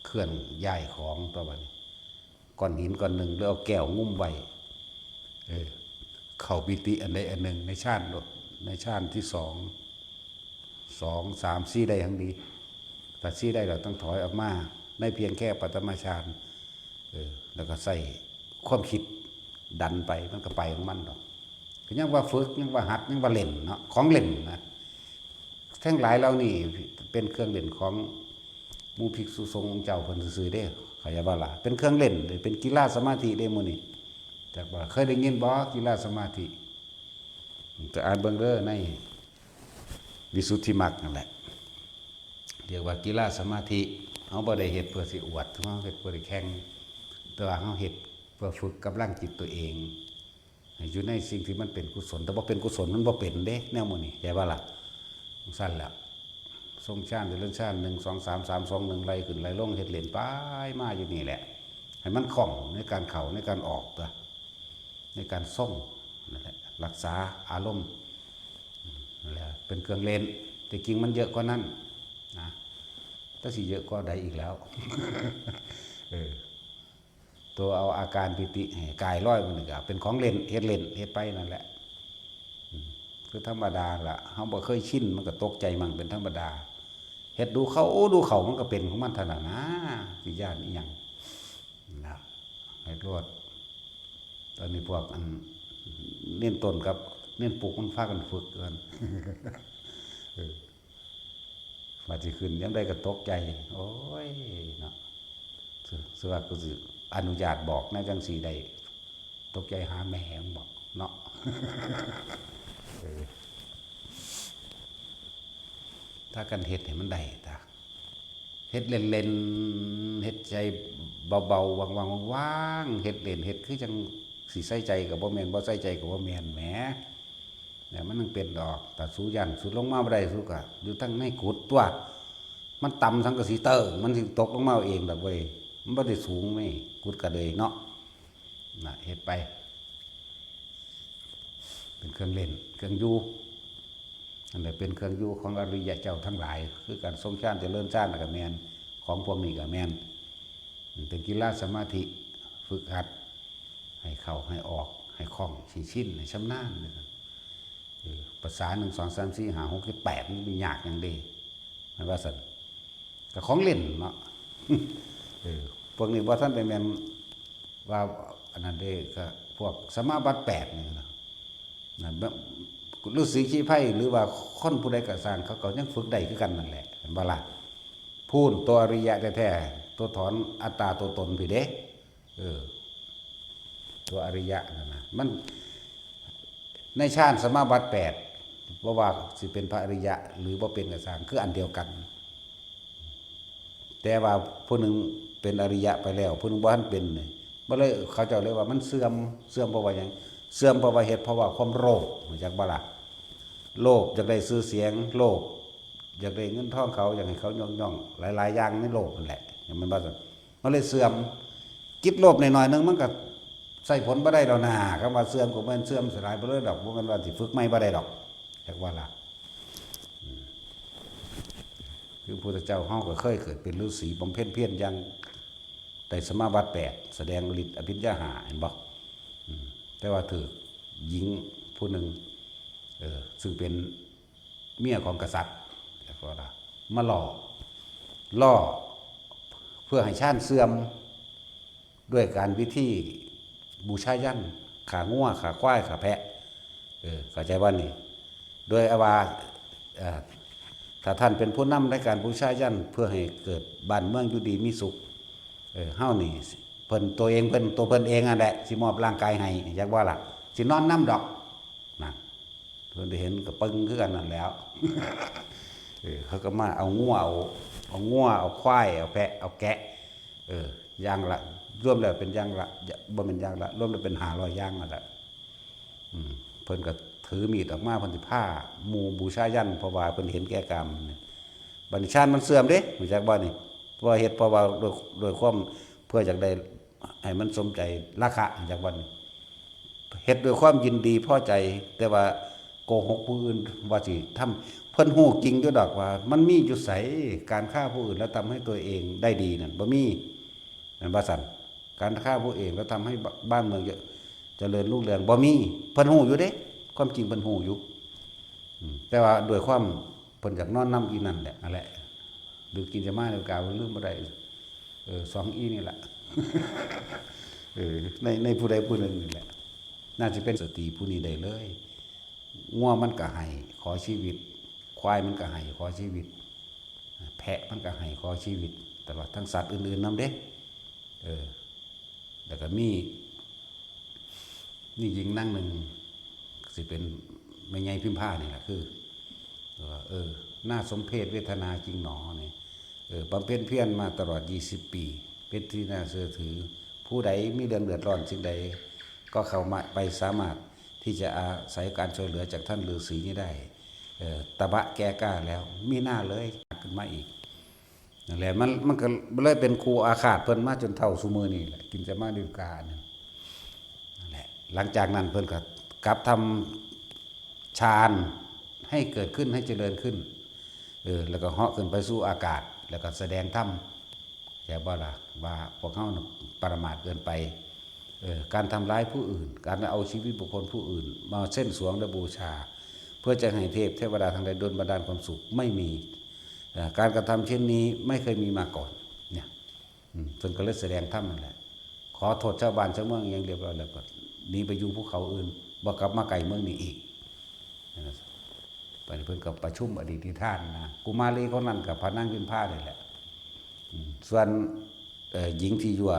เคลื่อนย้ายของตัวบัดนี้ ก้อนหินก้อนหนึ่งแล้วเอาแก้วงุ้มไว้ เออ เข้าปิติอันใดอันหนึ่งในฌานโลด ในฌานที่สอง สอง สาม สี่ ได้ทั้งดี ถ้าสี่ได้เราต้องถอยออกมา ในเพียงแค่ปฐมฌาน เออ แล้วก็ใส่ความคิดดันไป มันก็ไปของมันดอก ก็ยังว่าฝึก ยังว่าหัด ยังว่าเล่นเนาะ ของเล่นนะ ทั้งหลายเหล่านี้เป็นเครื่องเล่นของหมู่ภิกษุสงฆ์องค์เจ้าเพิ่นซื่อๆเด้ เข้าใจบ่ล่ะ เป็นเครื่องเล่นเด้ เป็นกีฬาสมาธิเด้หมู่นี้ จักว่าเคยได้ยินบ่ กีฬาสมาธิ ก็อ่านเบิ่งเด้อ ในวิสุทธิมรรคนั่นแหละ เรียกว่ากีฬาสมาธิ เฮาบ่ได้เฮ็ดเพื่อสิอวด เฮาเฮ็ดเพื่อสิแข่ง แต่ว่าเฮาเฮ็ดเพื่อฝึกกำลังจิตตัวเอง ให้อยู่ในสิ่งที่มันเป็นกุศล แต่บ่เป็นกุศลมันบ่เป็นเด้ แนวหมู่นี้ เข้าใจบ่ล่ะ จั่งซั้นแหละ ทรงฌาน เจริญฌาน หนึ่ง สอง สาม สาม สอง หนึ่ง ไล่ขึ้นไล่ลง เฮ็ดเล่นไปมาอยู่นี่แหละ ให้มันคล่องในการเข้าในการออกตัว ในการทรง นั่นแหละ รักษาอารมณ์ นั่นแหละ เป็นเครื่องเล่น แต่จริงมันเยอะกว่านั้นนะ แต่สิเยอะกว่าใดอีกแล้ว เออ ตัวเอาอาการปิติให้กายลอยมันก็เป็นของเล่น เฮ็ดเล่น เฮ็ดไปนั่นแหละ อืม คือธรรมดาล่ะ เฮาบ่เคยชิน มันก็ตกใจมั่ง เป็นธรรมดา เฮ็ดดูเข้า โอ้ ดูเข้า มันก็เป็นของมันเท่านั้นนะ สิย้านอิหยังนะ เฮ็ดโลด ตอนนี้พวกอันเน้นต้นกับเน้นปลูกมันพากันฝึกกัน เออ ว่าสิขึ้นยามใดก็ตกใจ โอ้ย เนาะ สิ สิว่ากูสิอนุญาตบอกแนวจั่งซี้ได้ ตกใจหาแม่มันบอกเนาะ เออ ถ้ากันเฮ็ดให้มันได้ตา เฮ็ดเล่นๆ เฮ็ดใจเบาๆ ว่างๆ ว่างๆ เฮ็ดเล่น เฮ็ดคือจั่งสิใส่ใจก็บ่แม่น บ่ใส่ใจก็บ่แม่นแหม เนี่ยมันยังเป็นดอก ถ้าสูย้านสูลงมาบ่ได้ สูก็อยู่ทางในกุฏิตั๊ว มันต่ำสังกะสีเติ่ง มันสิตกลงมาเอาเองดอกเว้ย มันบ่ได้สูงนี่ กุฏิกะเดยเนาะ น่ะ เฮ็ดไป เป็นเครื่องเล่น เครื่องอยู่ นั่นแหละเป็นเครื่องอยู่ของอริยะเจ้าทั้งหลาย คือการทรงฌานเจริญฌานน่ะก็แม่น ของพวกนี้ก็แม่น เป็นกีฬาสมาธิ ฝึกหัด ให้เข้าให้ออก ให้คล่อง ให้ชิน ให้ชำนาญนะครับ เออ ภาษา หนึ่ง สอง สาม สี่ ห้า หก เจ็ด แปด มันมียากหยังเด้ มันว่าซั่น ก็ของเล่นเนาะ เออ พวกนี้บ่ทันได้แม่นว่าอันนั้นเด้ ก็พวกสมาบัติแปดนี่นะ นะ แบบฤๅษีชีไพร หรือว่าคนผู้ใดก็ซ่าง เขาก็ยังฝึกได้คือกันนั่นแหละ เห็นบ่ล่ะ พู้นตัวอริยะแท้ๆ ตัวถอนอัตตาตัวตนพี้เด้ เออ ตัวอริยะนั่นนะ มัน ในฌานสมาบัติแปด บ่ว่าสิเป็นพระอริยะหรือบ่เป็นก็ซ่าง คืออันเดียวกัน แต่ว่าผู้หนึ่งเป็นอริยะไปแล้ว ผู้หนึ่งบ่ทันเป็นนี่ บ่เลย เขาเจ้าเลยว่ามันเสื่อม เสื่อมเพราะว่าหยัง เสื่อมเพราะว่าเหตุ เพราะว่าความโลภ รู้จักบ่ล่ะ โลภอยากได้ชื่อเสียง โลภอยากได้เงินทองเขา อยากให้เขายกย่อง หลายๆ อย่างในโลกนั่นแหละ มันว่าซั่น มันเลยเสื่อม จิตโลภหน่อยๆ นึงมันก็ใช้ผลบ่ได้ดอกนะ คำว่าเสื่อมก็แม่นเสื่อมสลายไปเลยดอก บ่แม่นว่าสิฝึกใหม่บ่ได้ดอก จักว่าล่ะ อืม คือพระพุทธเจ้าเฮาก็เคยเกิดเป็นฤๅษีบำเพ็ญเพียรอย่างได้สมาบัติแปด แสดงฤทธิ์อภิญญาห้า เห็นบ่ อืม แต่ว่าถูกหญิงผู้หนึ่ง เออ ซึ่งเป็นเมียของกษัตริย์ จักว่าล่ะ มาล่อ ล่อ เพื่อให้ฌานเสื่อม ด้วยการวิธีบูชายัญ ฆ่างัว ฆ่าควาย ฆ่าแพะ เออ เข้าใจบ่นี่ โดยว่า เอ่อ ถ้าท่านเป็นผู้นำในการบูชายัญ เพื่อให้เกิดบ้านเมืองอยู่ดีมีสุข เออ เฮานี่ เพิ่น ตัวเอง เพิ่น ตัวเพิ่นเองนั่นแหละ สิมอบร่างกายให้ จักว่าล่ะ สินอนนำดอก นั่น เพิ่นได้เห็นก็ปึ้งคือกันนั่นแหล้ว เออ เขาก็มาเอางัว เอา เอางัว เอาควาย เอาแพะ เอาแกะ เออ อย่างละ รวมแล้วเป็นอย่างละ บ่แม่นอย่างละ รวมแล้วเป็นห้าร้อยอย่างนั่นแหละ อืม เพิ่นก็ถือมีดออกมา เพิ่นสิพาหมู่บูชายัญ เพราะว่าเพิ่นเห็นแก่กามเนี่ย บัดนี้ฌานมันเสื่อมเด้ รู้จักบ่นี่ เพราะว่าเฮ็ด เพราะว่าด้วย ด้วยความ เพื่ออยากได้ ให้มันสมใจราคะ รู้จักบ่นี่ เฮ็ดด้วยความยินดีพอใจ แต่ว่าโกหกผู้อื่นว่าสิทำ เพิ่นฮู้จริงอยู่ดอกว่า มันมีอยู่ไส การฆ่าผู้อื่นแล้วทำให้ตัวเองได้ดีนั่นบ่มี แม่นบ่ซั่น การฆ่าผู้เองแล้วทำให้บ้านเมืองเจริญรุ่งเรืองบ่มี เพิ่นฮู้อยู่เด้ ความจริงเพิ่นฮู้อยู่ อืม แต่ว่าด้วยความเพิ่นอยากนอนนำอีนั่นแหละ นั่นแหละ หรือกินจะมาในกาลืมบ่ได้ เออ สองอีนี่แหละ เออ ใน ในผู้ใดผู้หนึ่งนี่แหละ น่าจะเป็นสตรีผู้นี้ได้เลย งัวมันก็ไห้ขอชีวิต ควายมันก็ไห้ขอชีวิต แพะมันก็ไห้ขอชีวิต ตลอดทั้งสัตว์อื่นๆนำเด้ เออ แล้วก็มี นี่หญิงนางหนึ่ง สิเป็นแม่ใหญ่พิมพานี่แหละ คือ ว่า เออ น่าสมเพชเวทนาจริงหนอนี่ เออ บำเพ็ญเพียรมาตลอดยี่สิบปี เป็นที่น่าเชื่อถือ ผู้ใดมีเรื่องเดือดร้อนสิ่งใด ก็เข้ามาไปสามารถที่จะอาศัยการช่วยเหลือจากท่านฤาษีนี้ได้ เออ ตะบะแก้กล้าแล้ว มีหน้าเลยขึ้นมาอีก นั่นแหละ มัน มันก็เลยเป็นครูอาฆาตเพิ่นมาจนเฒ่าซุมื้อนี้แหละ กินจะมาดื่มกาเนี่ย นั่นแหละ หลังจากนั้นเพิ่นก็กลับทำฌานให้เกิดขึ้น ให้เจริญขึ้น เออ แล้วก็เหาะขึ้นไปสู่อากาศ แล้วก็แสดงธรรม เข้าใจบ่ล่ะ ว่าพวกเฮาน่ะประมาทเกินไป เออ การทำร้ายผู้อื่น การเอาชีวิตบุคคลผู้อื่นมาเส้นสวงและบูชา เพื่อจะให้เทพเทวดาทั้งหลายดลบันดาลความสุข ไม่มี เอ่อ การกระทำเช่นนี้ไม่เคยมีมาก่อน เนี่ย อืม เพิ่นก็เลยแสดงธรรมนั่นแหละ ขอโทษชาวบ้านชาวเมืองอย่างเรียบร้อยแล้วก็หนีไปอยู่ภูเขาอื่น บ่กลับมาใกล้เมืองนี้อีก ไปเพิ่นก็ประชุมอดีตนิทานนะ กุมารีคนนั้นกับพระนางพิมพานี่แหละ อืม ส่วน เอ่อ หญิงที่ยั่ว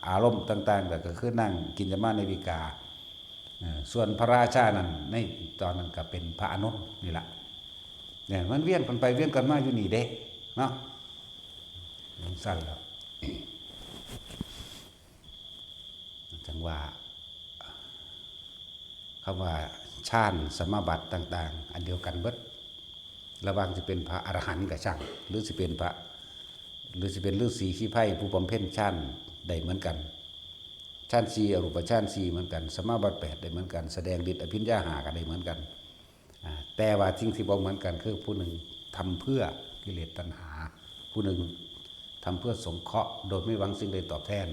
อารมณ์ต่างๆ ก็คือนางกินจามาเนวิกา เอ่อ ส่วนพระราชานั้นในตอนนั้นก็เป็นพระอานนท์นี่แหละ เนี่ย มันเวียนกันไปเวียนกันมาอยู่นี่เด้ เนาะ จั่งซั่นแล้ว จั่งว่า คำว่าฌานสมาบัติต่างๆ อันเดียวกันเบิด ระหว่างสิเป็นพระอรหันต์ก็ช่าง หรือสิเป็นพระ หรือสิเป็นฤๅษีชีไพรผู้บำเพ็ญฌานได้เหมือนกัน ฌานสี่ อรูปฌานสี่เหมือนกัน สมาบัติแปดได้เหมือนกัน แสดงฤทธิ์อภิญญาห้าก็ได้เหมือนกัน อ่า แต่ว่าสิ่งที่บ่เหมือนกันคือผู้หนึ่งทำเพื่อกิเลสตัณหา ผู้หนึ่งทำเพื่อสงเคราะห์โดยไม่หวังสิ่งใดตอบแทน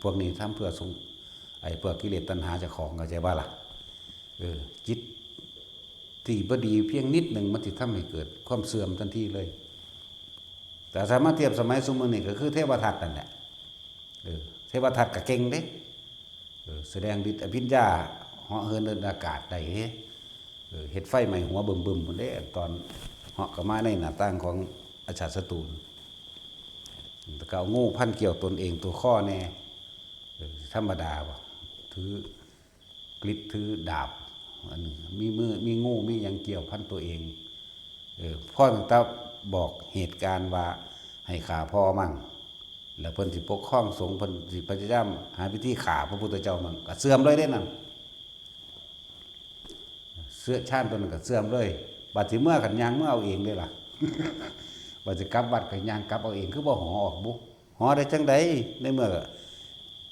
พวกนี้ทำเพื่อสง ไอ้เพื่อกิเลสตัณหาเจ้าของ เข้าใจบ่ล่ะ เออ จิตที่บ่ดีเพียงนิดหนึ่งมันสิทำให้เกิดความเสื่อมทันทีเลย แต่สามารถเทียบสมัยซุมื้อนี้ก็คือเทวทัตนั่นแหละ เออ เทวทัตก็เก่งเด้ เออ แสดงฤทธิ์อภิญญา เหาะเหินเดินอากาศได้เด้ เออ เฮ็ดไฟไหม้หัวบึมๆ พุ้นเด้ ตอนเหาะเข้ามาในหน้าต่างของอาชาติศัตรู แล้วก็เอางูพันเกี่ยวตนเองตัวข้อแน่ เออ ธรรมดาบ่ ถือกริดถือดาบ อันนี้มีมือ มีงู มีหยังเกี่ยวพันตัวเอง เออ พอตั้งแต่บอกเหตุการณ์ว่าให้ฆ่าพ่อมั่ง แล้วเพิ่นสิปกครองสงฆ์ เพิ่นสิพยายามหาวิธีฆ่าพระพุทธเจ้ามั่ง ก็เสื่อมเลยเด้นั่น เสื่อม ฌานตัวนั้นก็เสื่อมเลย บัดสิเมือก็ย่างเมือเอาเองเด้ล่ะ บัดสิกลับวัดก็ย่างกลับเอาเอง คือบ่หอออกบุ หอได้จั่งใด ในเมื่อ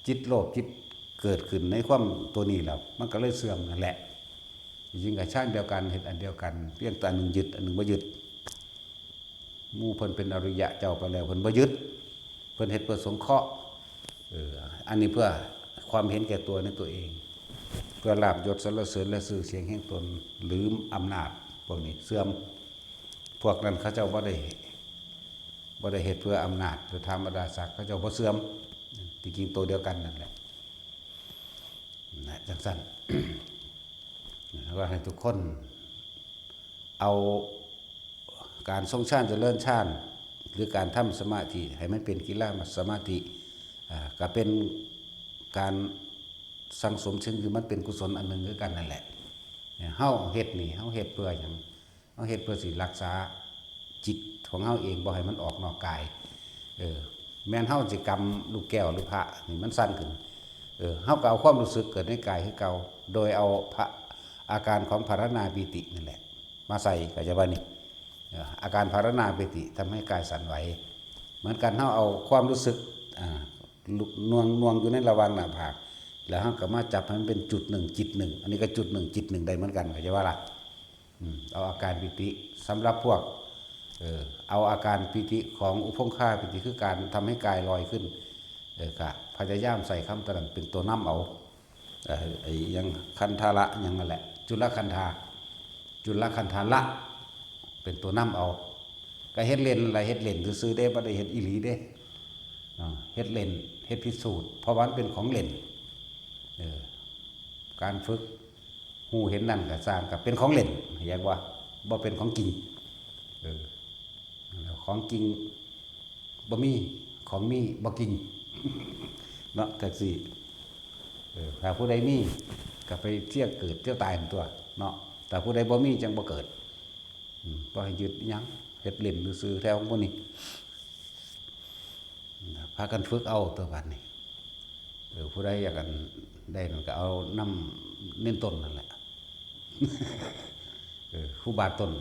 จิตโลภจิตเกิดขึ้นในความตัวนี้แล้ว มันก็เลยเสื่อมนั่นแหละ จริงๆก็ฌานเดียวกัน เฮ็ดอันเดียวกัน เพียงแต่อันหนึ่งยึด อันหนึ่งบ่ยึด หมู่เพิ่นเป็นอริยะเจ้าไปแล้ว เพิ่นบ่ยึด เพิ่นเฮ็ดเพื่อสงเคราะห์ เออ อันนี้เพื่อความเห็นแก่ตัวในตัวเอง เพื่อลาภยศสรรเสริญและชื่อเสียงแห่งตน หรืออำนาจ พวกนี้เสื่อม พวกนั้นเขาเจ้าบ่ได้ บ่ได้เฮ็ดเพื่ออำนาจ เพื่อธรรมดาศักดิ์ เขาเจ้าบ่เสื่อม ที่จริงตัวเดียวกันนั่นแหละ นะ จั่งซั่น ว่าให้ทุกคนเอา การทรงฌานเจริญฌาน หรือการทำสมาธิให้มันเป็นกิลมสมาธิ อ่า ก็เป็นการสั่งสมสิ่งที่มันเป็นกุศลอันหนึ่งคือกันนั่นแหละ เนี่ย เฮาเฮ็ดนี่ เฮาเฮ็ดเพื่อหยัง เฮาเฮ็ดเพื่อสิรักษาจิตของเฮาเอง บ่ให้มันออกนอกกาย เออ แม่นเฮาสิกำลูกแก้วหรือพระนี่มันสั่นขึ้น เออ เฮาก็เอาความรู้สึกเกิดในกายคือเก่า โดยเอาพระ อาการของภาวนาปีตินั่นแหละ มาใส่ เข้าใจบ่นี่ เอ่อ อาการภาวนาปีติทำให้กายสั่นไหว เหมือนกัน เฮาเอาความรู้สึก อ่า ลุก หน่วง หน่วงอยู่ในระหว่างหน้าผาก แล้วเราก็มาจับให้มันเป็นจุดหนึ่งจิตหนึ่ง อันนี้ก็จุดหนึ่งจิตหนึ่งได้เหมือนกัน เข้าใจว่าล่ะ อืม เอาอาการปีติ สำหรับพวก เออ เอาอาการปีติของอุปงคาปีติ คือการทำให้กายลอยขึ้น เออ ก็พยายามใส่คำตัวนั้นเป็นตัวนำเอา เออ ไอ้หยังคันธาละหยังนั่นแหละ จุลคันธา จุลคันธาละ เป็นตัวนำเอา ก็เฮ็ดเล่นนั่นล่ะ เฮ็ดเล่นซื่อๆเด้ บ่ได้เฮ็ดอีหลีเด้ อ่า เฮ็ดเล่น เฮ็ดพิสูจน์ เพราะว่ามันเป็นของเล่น เออ การฝึก ฮู้เห็นนั่นก็ซ่าง ก็เป็นของเล่น เรียกว่าบ่เป็นของจริง เออ แล้วของจริงบ่มี ของมีบ่จริง เนาะ จั่งซี้ เออ ถ้าผู้ใดมี ก็ไปเที่ยวเกิดเที่ยวตายนั่นตั๊ว เนาะ แต่ผู้ใดบ่มีจั่งบ่เกิด อืม บ่ให้ยึดอิหยัง เฮ็ดเล่นซื่อๆ แถวของพวกนี้ พากันฝึกเอาตั๊วบัดนี้ เออ ผู้ใดอยากอันได้นั่นก็เอานำเณรต้นนั่นแหละ เออ ครูบาต้น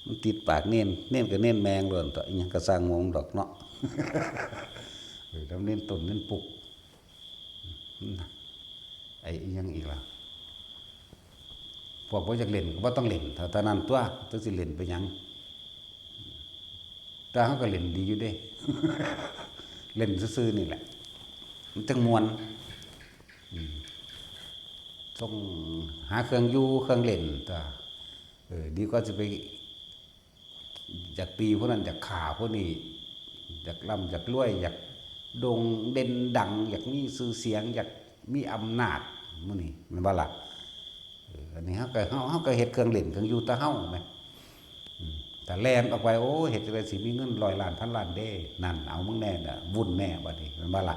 มันติดปากเณร เณรก็เณรแม่งโลดตั๊ว อิหยังก็ซ่างงงดอกเนาะ เออ นำเณรต้น เณรปุก ไอ้อิหยังอีกล่ะ พวกบ่อยากเล่นก็บ่ต้องเล่น เท่า เท่านั้นตั๊ว จั่งสิเล่นไปหยัง แต่เราก็เล่นดีอยู่เด้ เล่นซื่อๆนี่แหละ มันจั่งม่วน อืม ต้องหาเครื่องอยู่เครื่องเล่นตั๊ว เออ ดีกว่าสิไป อยากตีผู้นั้น อยากฆ่าผู้นี้ อยากร่ำอยากรวย อยากโด่งเด่นดัง อยากมีชื่อเสียง อยากมีอำนาจ หมู่นี้ แม่นบ่ล่ะ เออ อันนี้เราก็ เรา เราก็เฮ็ดเครื่องเล่นเครื่องอยู่แต่เราแหม อืม แต่แล่นออกไป โอ้ เฮ็ดจั่งใดสิมีเงินร้อยล้านพันล้านเด้ นั่น เอามึงแน่น่ะ วุ่นแน่บัดนี้ แม่นบ่ล่ะ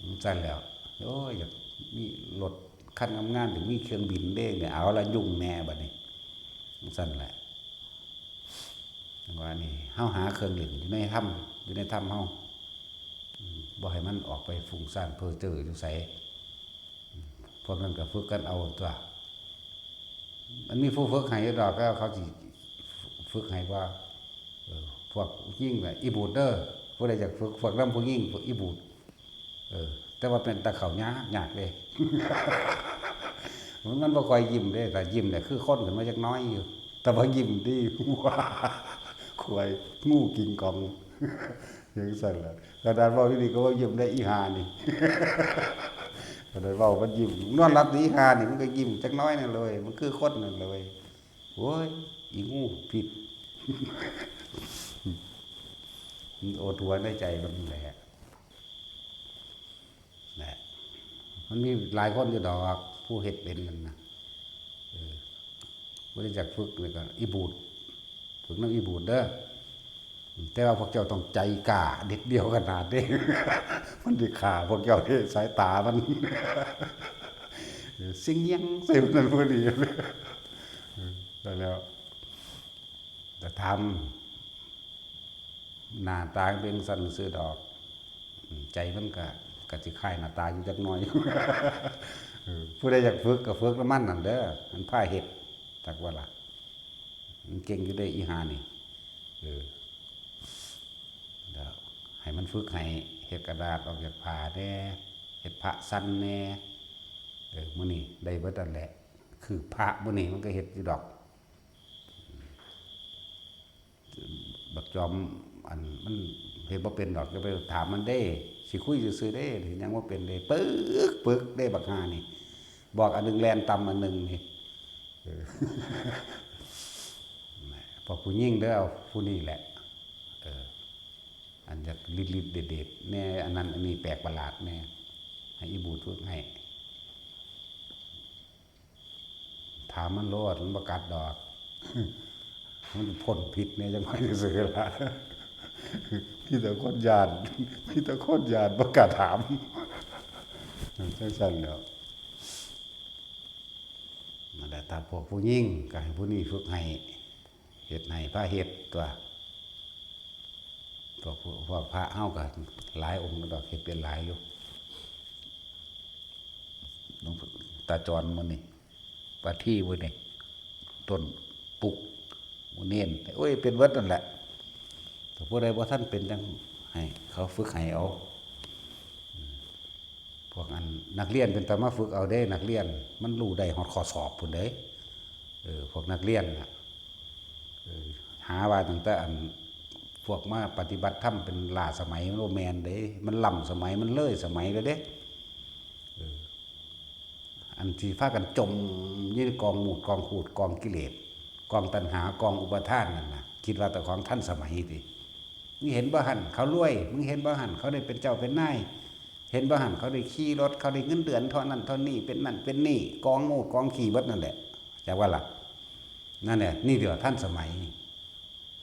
จั่งซั้นแล้ว โอ้ย อยากมีรถคันงามๆ อยากมีเครื่องบินเด้เนี่ย เอาละ ยุ่งแน่บัดนี้ จั่งซั้นแหละ จั่งว่านี่ เราหาเครื่องเล่นอยู่ในธรรม อยู่ในธรรมเรา อืม บ่ให้มันออกไปฟุ้งซ่านเพ้อเจ้ออยู่ไส อืม พวกนั้นก็ฝึกกันเอาตั๊ว มันมีผู้ฝึกให้อยู่ดอก แล้วเขาสิฝึกให้ว่า เออ พวกผู้หญิงน่ะ อีบูดเด้อ ผู้ใดอยากฝึก ฝึกนำผู้หญิง ฝึกอีบูด เออ แต่ว่าเป็นตาเข้ายาก ยากเด้ มัน มันบ่ค่อยยิ้มเด้ ถ้ายิ้มเนี่ยคือคนขึ้นมาจักหน่อยอยู่ แต่ว่ายิ้มดี ควาย งูกินกอง จั่งซั้นล่ะ ขนาดเว้าอีหลีก็บ่ยิ้มได้ อีห่านี่ ขนาดเว้ามันยิ้ม นอนหลับนี่ อีห่านี่มันก็ยิ้มจักหน่อยนั่นเลย มันคือคนนั่นเลย โอ้ย อีงูพิษ มันโอดหัวในใจมันแหละ แหละ มันมีหลายคนอยู่ดอก ผู้เฮ็ดเป็นนั่นน่ะ เออ บ่ได้จักฝึกนี่ก็อีบูด ฝึกนำอีบูดเด้อ แต่ว่าพวกเจ้าต้องใจกล้าเด็ดเดี่ยวขนาดเด้ มันสิฆ่าพวกเจ้าเด้ สายตามัน เออ สิงเยียงใส่มันนั่นพอดี เออ ได้แล้ว แต่ถาม หน้าตาเป็นซั่นซื่อดอก อืม ใจมันก็ ก็สิคล้ายหน้าตาอยู่จักหน่อย เออ ผู้ใดอยากฝึกก็ฝึกนำมันนั่นเด้อ มันพาเฮ็ด จักว่าล่ะ มันเก่งอยู่เด้ อีห่านี่ เออ แล้วให้มันฝึกให้เฮ็ดกระดาษออกจากผ้าแหน่ เฮ็ดพระซั่นแหน่ เออ มื้อนี้ได้เบิดนั่นแหละ คือพระมื้อนี้มันก็เฮ็ดอยู่ดอก บักจอม อัน มันเฮ็ดบ่เป็นดอก อย่าไปถามมันเด้ สิคุยซื่อๆเด้ ยังบ่เป็นเด้ ปึก ปึกเด้ บักห่านี่ บอกอันหนึ่งแล่นตำอันหนึ่งนี่ เออ พวกผู้หญิงเด้อ เอาผู้นี้แหละ เออ อันอยากลิดๆเด็ดๆแหน่ อันนั้นอันนี้แปลกประหลาดแหน่ ให้อีบูดฝึกให้ ถามมันโลด มันบ่กัดดอก มันพ้นพิษแหน่จักหน่อยซื่อๆล่ะ มีแต่คนย้าน มีแต่คนย้าน บ่กล้าถาม จั่งซั้นแหล้ว นั่นแหละ ถ้าพวกผู้หญิงก็ให้ผู้นี้ฝึกให้ เฮ็ดให้ พาเฮ็ดตั๊ว พวก พวกพระเฮาก็หลายองค์ดอก เฮ็ดเป็นหลายอยู่ หลวงตาจรหมู่นี่ ป้าทีหมู่นี่ ต้นปุก หมู่เณร โอ้ย เป็นเบิดนั่นแหละ แต่ผู้ใดบ่ทันเป็นจั่งให้เขาฝึกให้เอา พวกอัน นักเรียนเป็นตามาฝึกเอาเด้ นักเรียนมันรู้ได้ฮอดข้อสอบพุ้นเด้ เออ พวกนักเรียนน่ะ เออ หาว่าตั้งแต่อันพวกมาปฏิบัติธรรมเป็นล้าสมัย มันบ่แม่นเด้ มันล้ำสมัย มันเลยสมัยแล้วเด้ เออ อันที่พากันจมอยู่ในกองมูดกองขูดกองกิเลส กองตัณหากองอุปาทานนั่นน่ะ คิดว่าเจ้าของทันสมัยติ มึงเห็นบ่หั่นเขารวย มึงเห็นบ่หั่นเขาได้เป็นเจ้าเป็นนาย เห็นบ่หั่นเขาได้ขี่รถ เขาได้เงินเดือนเท่านั้นเท่านี้ เป็นนั่นเป็นนี่ กองมูดกองขี้เบิดนั่นแหละ จักว่าล่ะ นั่นแหละ นี่เดียวทันสมัย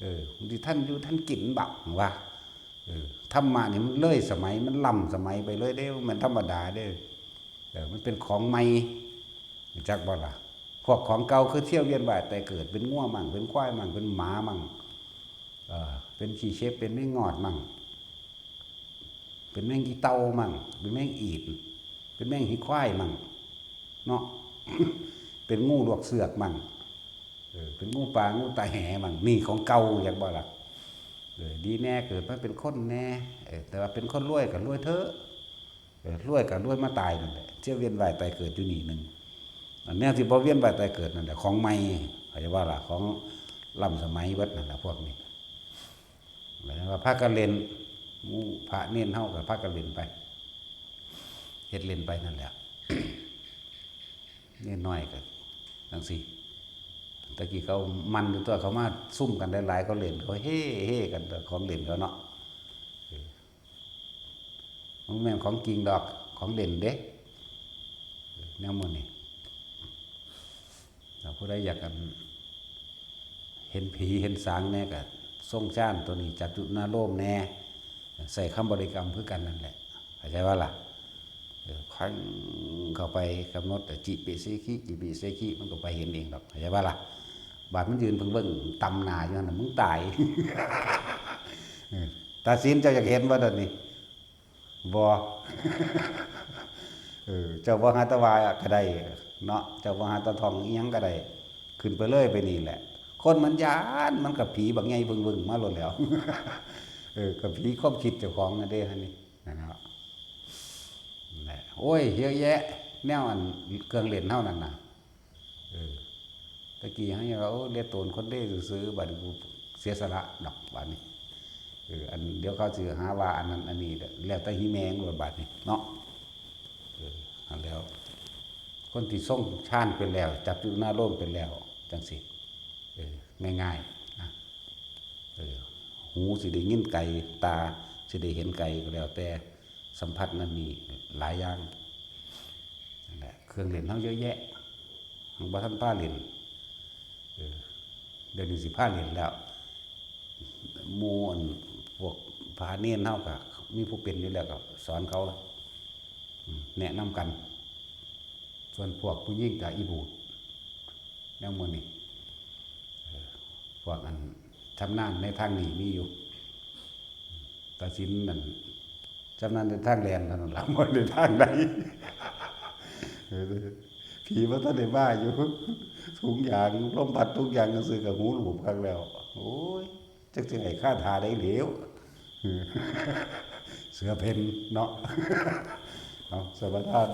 เออ บางทีทันอยู่ทันกินบักว่า เออ ธรรมะนี่มันเลยสมัย มันล้ำสมัยไปเลยเด้ มันธรรมดาเด้ เออ มันเป็นของใหม่ จักบ่ล่ะ พวกของเก่าคือเที่ยวเวียนว่ายตายเกิด เป็นงัวมั่ง เป็นควายมั่ง เป็นหมามั่ง เออ เป็นขี้เข็บ เป็นแมงงอดมั่ง เป็นแมงอีเต่ามั่ง เป็นแมงอีด เป็นแมงหีควายมั่ง เนาะ เป็นงูลวกเสือกมั่ง เออ เป็นงูป่า งูตาแหมั่ง นี่ของเก่า จักบ่ล่ะ เออ ดีแน่เกิดมาเป็นคนแน่ เออ แต่ว่าเป็นคนรวยก็รวยเถอะ เออ รวยก็รวยมาตายนั่นแหละ เที่ยวเวียนว่ายตายเกิดอยู่นี่หนึ่ง อันแนวที่บ่เวียนว่ายตายเกิดนั่นแหละ ของใหม่ เข้าใจบ่ล่ะ ของล้ำสมัยเบิดนั่นแหละ พวกนี้ หมายถึงว่าพากันเล่น หมู่พระเณรเฮาก็พากันเล่นไป เฮ็ดเล่นไปนั่นแหละ เณรน้อยก็จั่งซี้ ตะกี้เขามันอยู่ตัว เขามาซุ่มกันหลายๆ เขาเล่น เขาเฮ่ๆ กัน แต่ของเล่นเขาเนาะ เออ มันแม่นของจริงดอก ของเล่นเด้ แนวหมู่นี้ ถ้าผู้ใดอยากกัน เห็นผีเห็นสางแน่ก็ทรงฌานตัวนี้ จัตุนารโลมแน่ ใช้คำบริกรรมคือกันนั่นแหละ เข้าใจบ่ล่ะ เออ พังเข้าไป กำหนดจิปิเสขิ จิปิเสขิ มันก็ไปเห็นเองดอก เข้าใจบ่ล่ะ บาดมันยืนเบิ่งๆ ตำหน้าอยู่หั่นน่ะ มึงตาย เออ ตัดสิน เจ้าอยากเห็นบ่ตอนนี้ บ่ เออ เจ้าบ่หาแตะว่าก็ได้เนาะ เจ้าบ่หาแตะท่องอีหยังก็ได้ ขึ้นไปเลยไปนี่แหละ คนมันย้าน มันก็ผีบักใหญ่บึ้งๆ มาโลดแล้ว เออ ก็ผีความคิดเจ้าของนั่นเด้ หั่นนี่ นั่นเนาะ นั่นแหละ โอ้ย เยอะแยะ แนวอันเครื่องเล่นเฮานั่นน่ะ เออ ตะกี้เฮายังว่า โอ้ เล่นโตนคนเด้ซื่อๆ บัดนี้กูเสียสละดอก บัดนี้ เออ อันเดี๋ยวเขาสิหาว่าอันนั้นอันนี้ แล้วแต่หิแมงโลด บัดนี้เนาะ เออ อันแล้ว คนที่ทรงฌานไปแล้ว จัตุนารโลมไปแล้ว จั่งซี้ เออ ง่ายๆ นะ เออ หูสิได้ยินไกล ตาสิได้เห็นไกลก็แล้วแต่ สัมผัสนั่นนี่หลายอย่าง นั่นแหละ เครื่องเล่นเฮาเยอะแยะ ยังบ่ทันพาเล่น เออ เดี๋ยวนี้สิพาเล่นแล้ว หมู่อันพวกพระเณรเฮาก็มีผู้เป็นอยู่แล้วก็สอนเขา อืม แนะนำกัน ส่วนพวกผู้หญิงก็อีบูด แนวหมู่นี้ เออ พวกอันชำนาญในทางนี้มีอยู่ ตัดสินนั่น ชำนาญในทางแล่นเท่านั้นล่ะ บ่ในทางใด เออ ผีบ่ทันได้มาอยู่ ถุงยาง ลมพัดถุงยางซื่อๆ ก็หูหลูบคักแล้ว โอ้ย จักสิให้คาถาได้แล้ว เสือเพ่นเนาะ เอา สมาทาน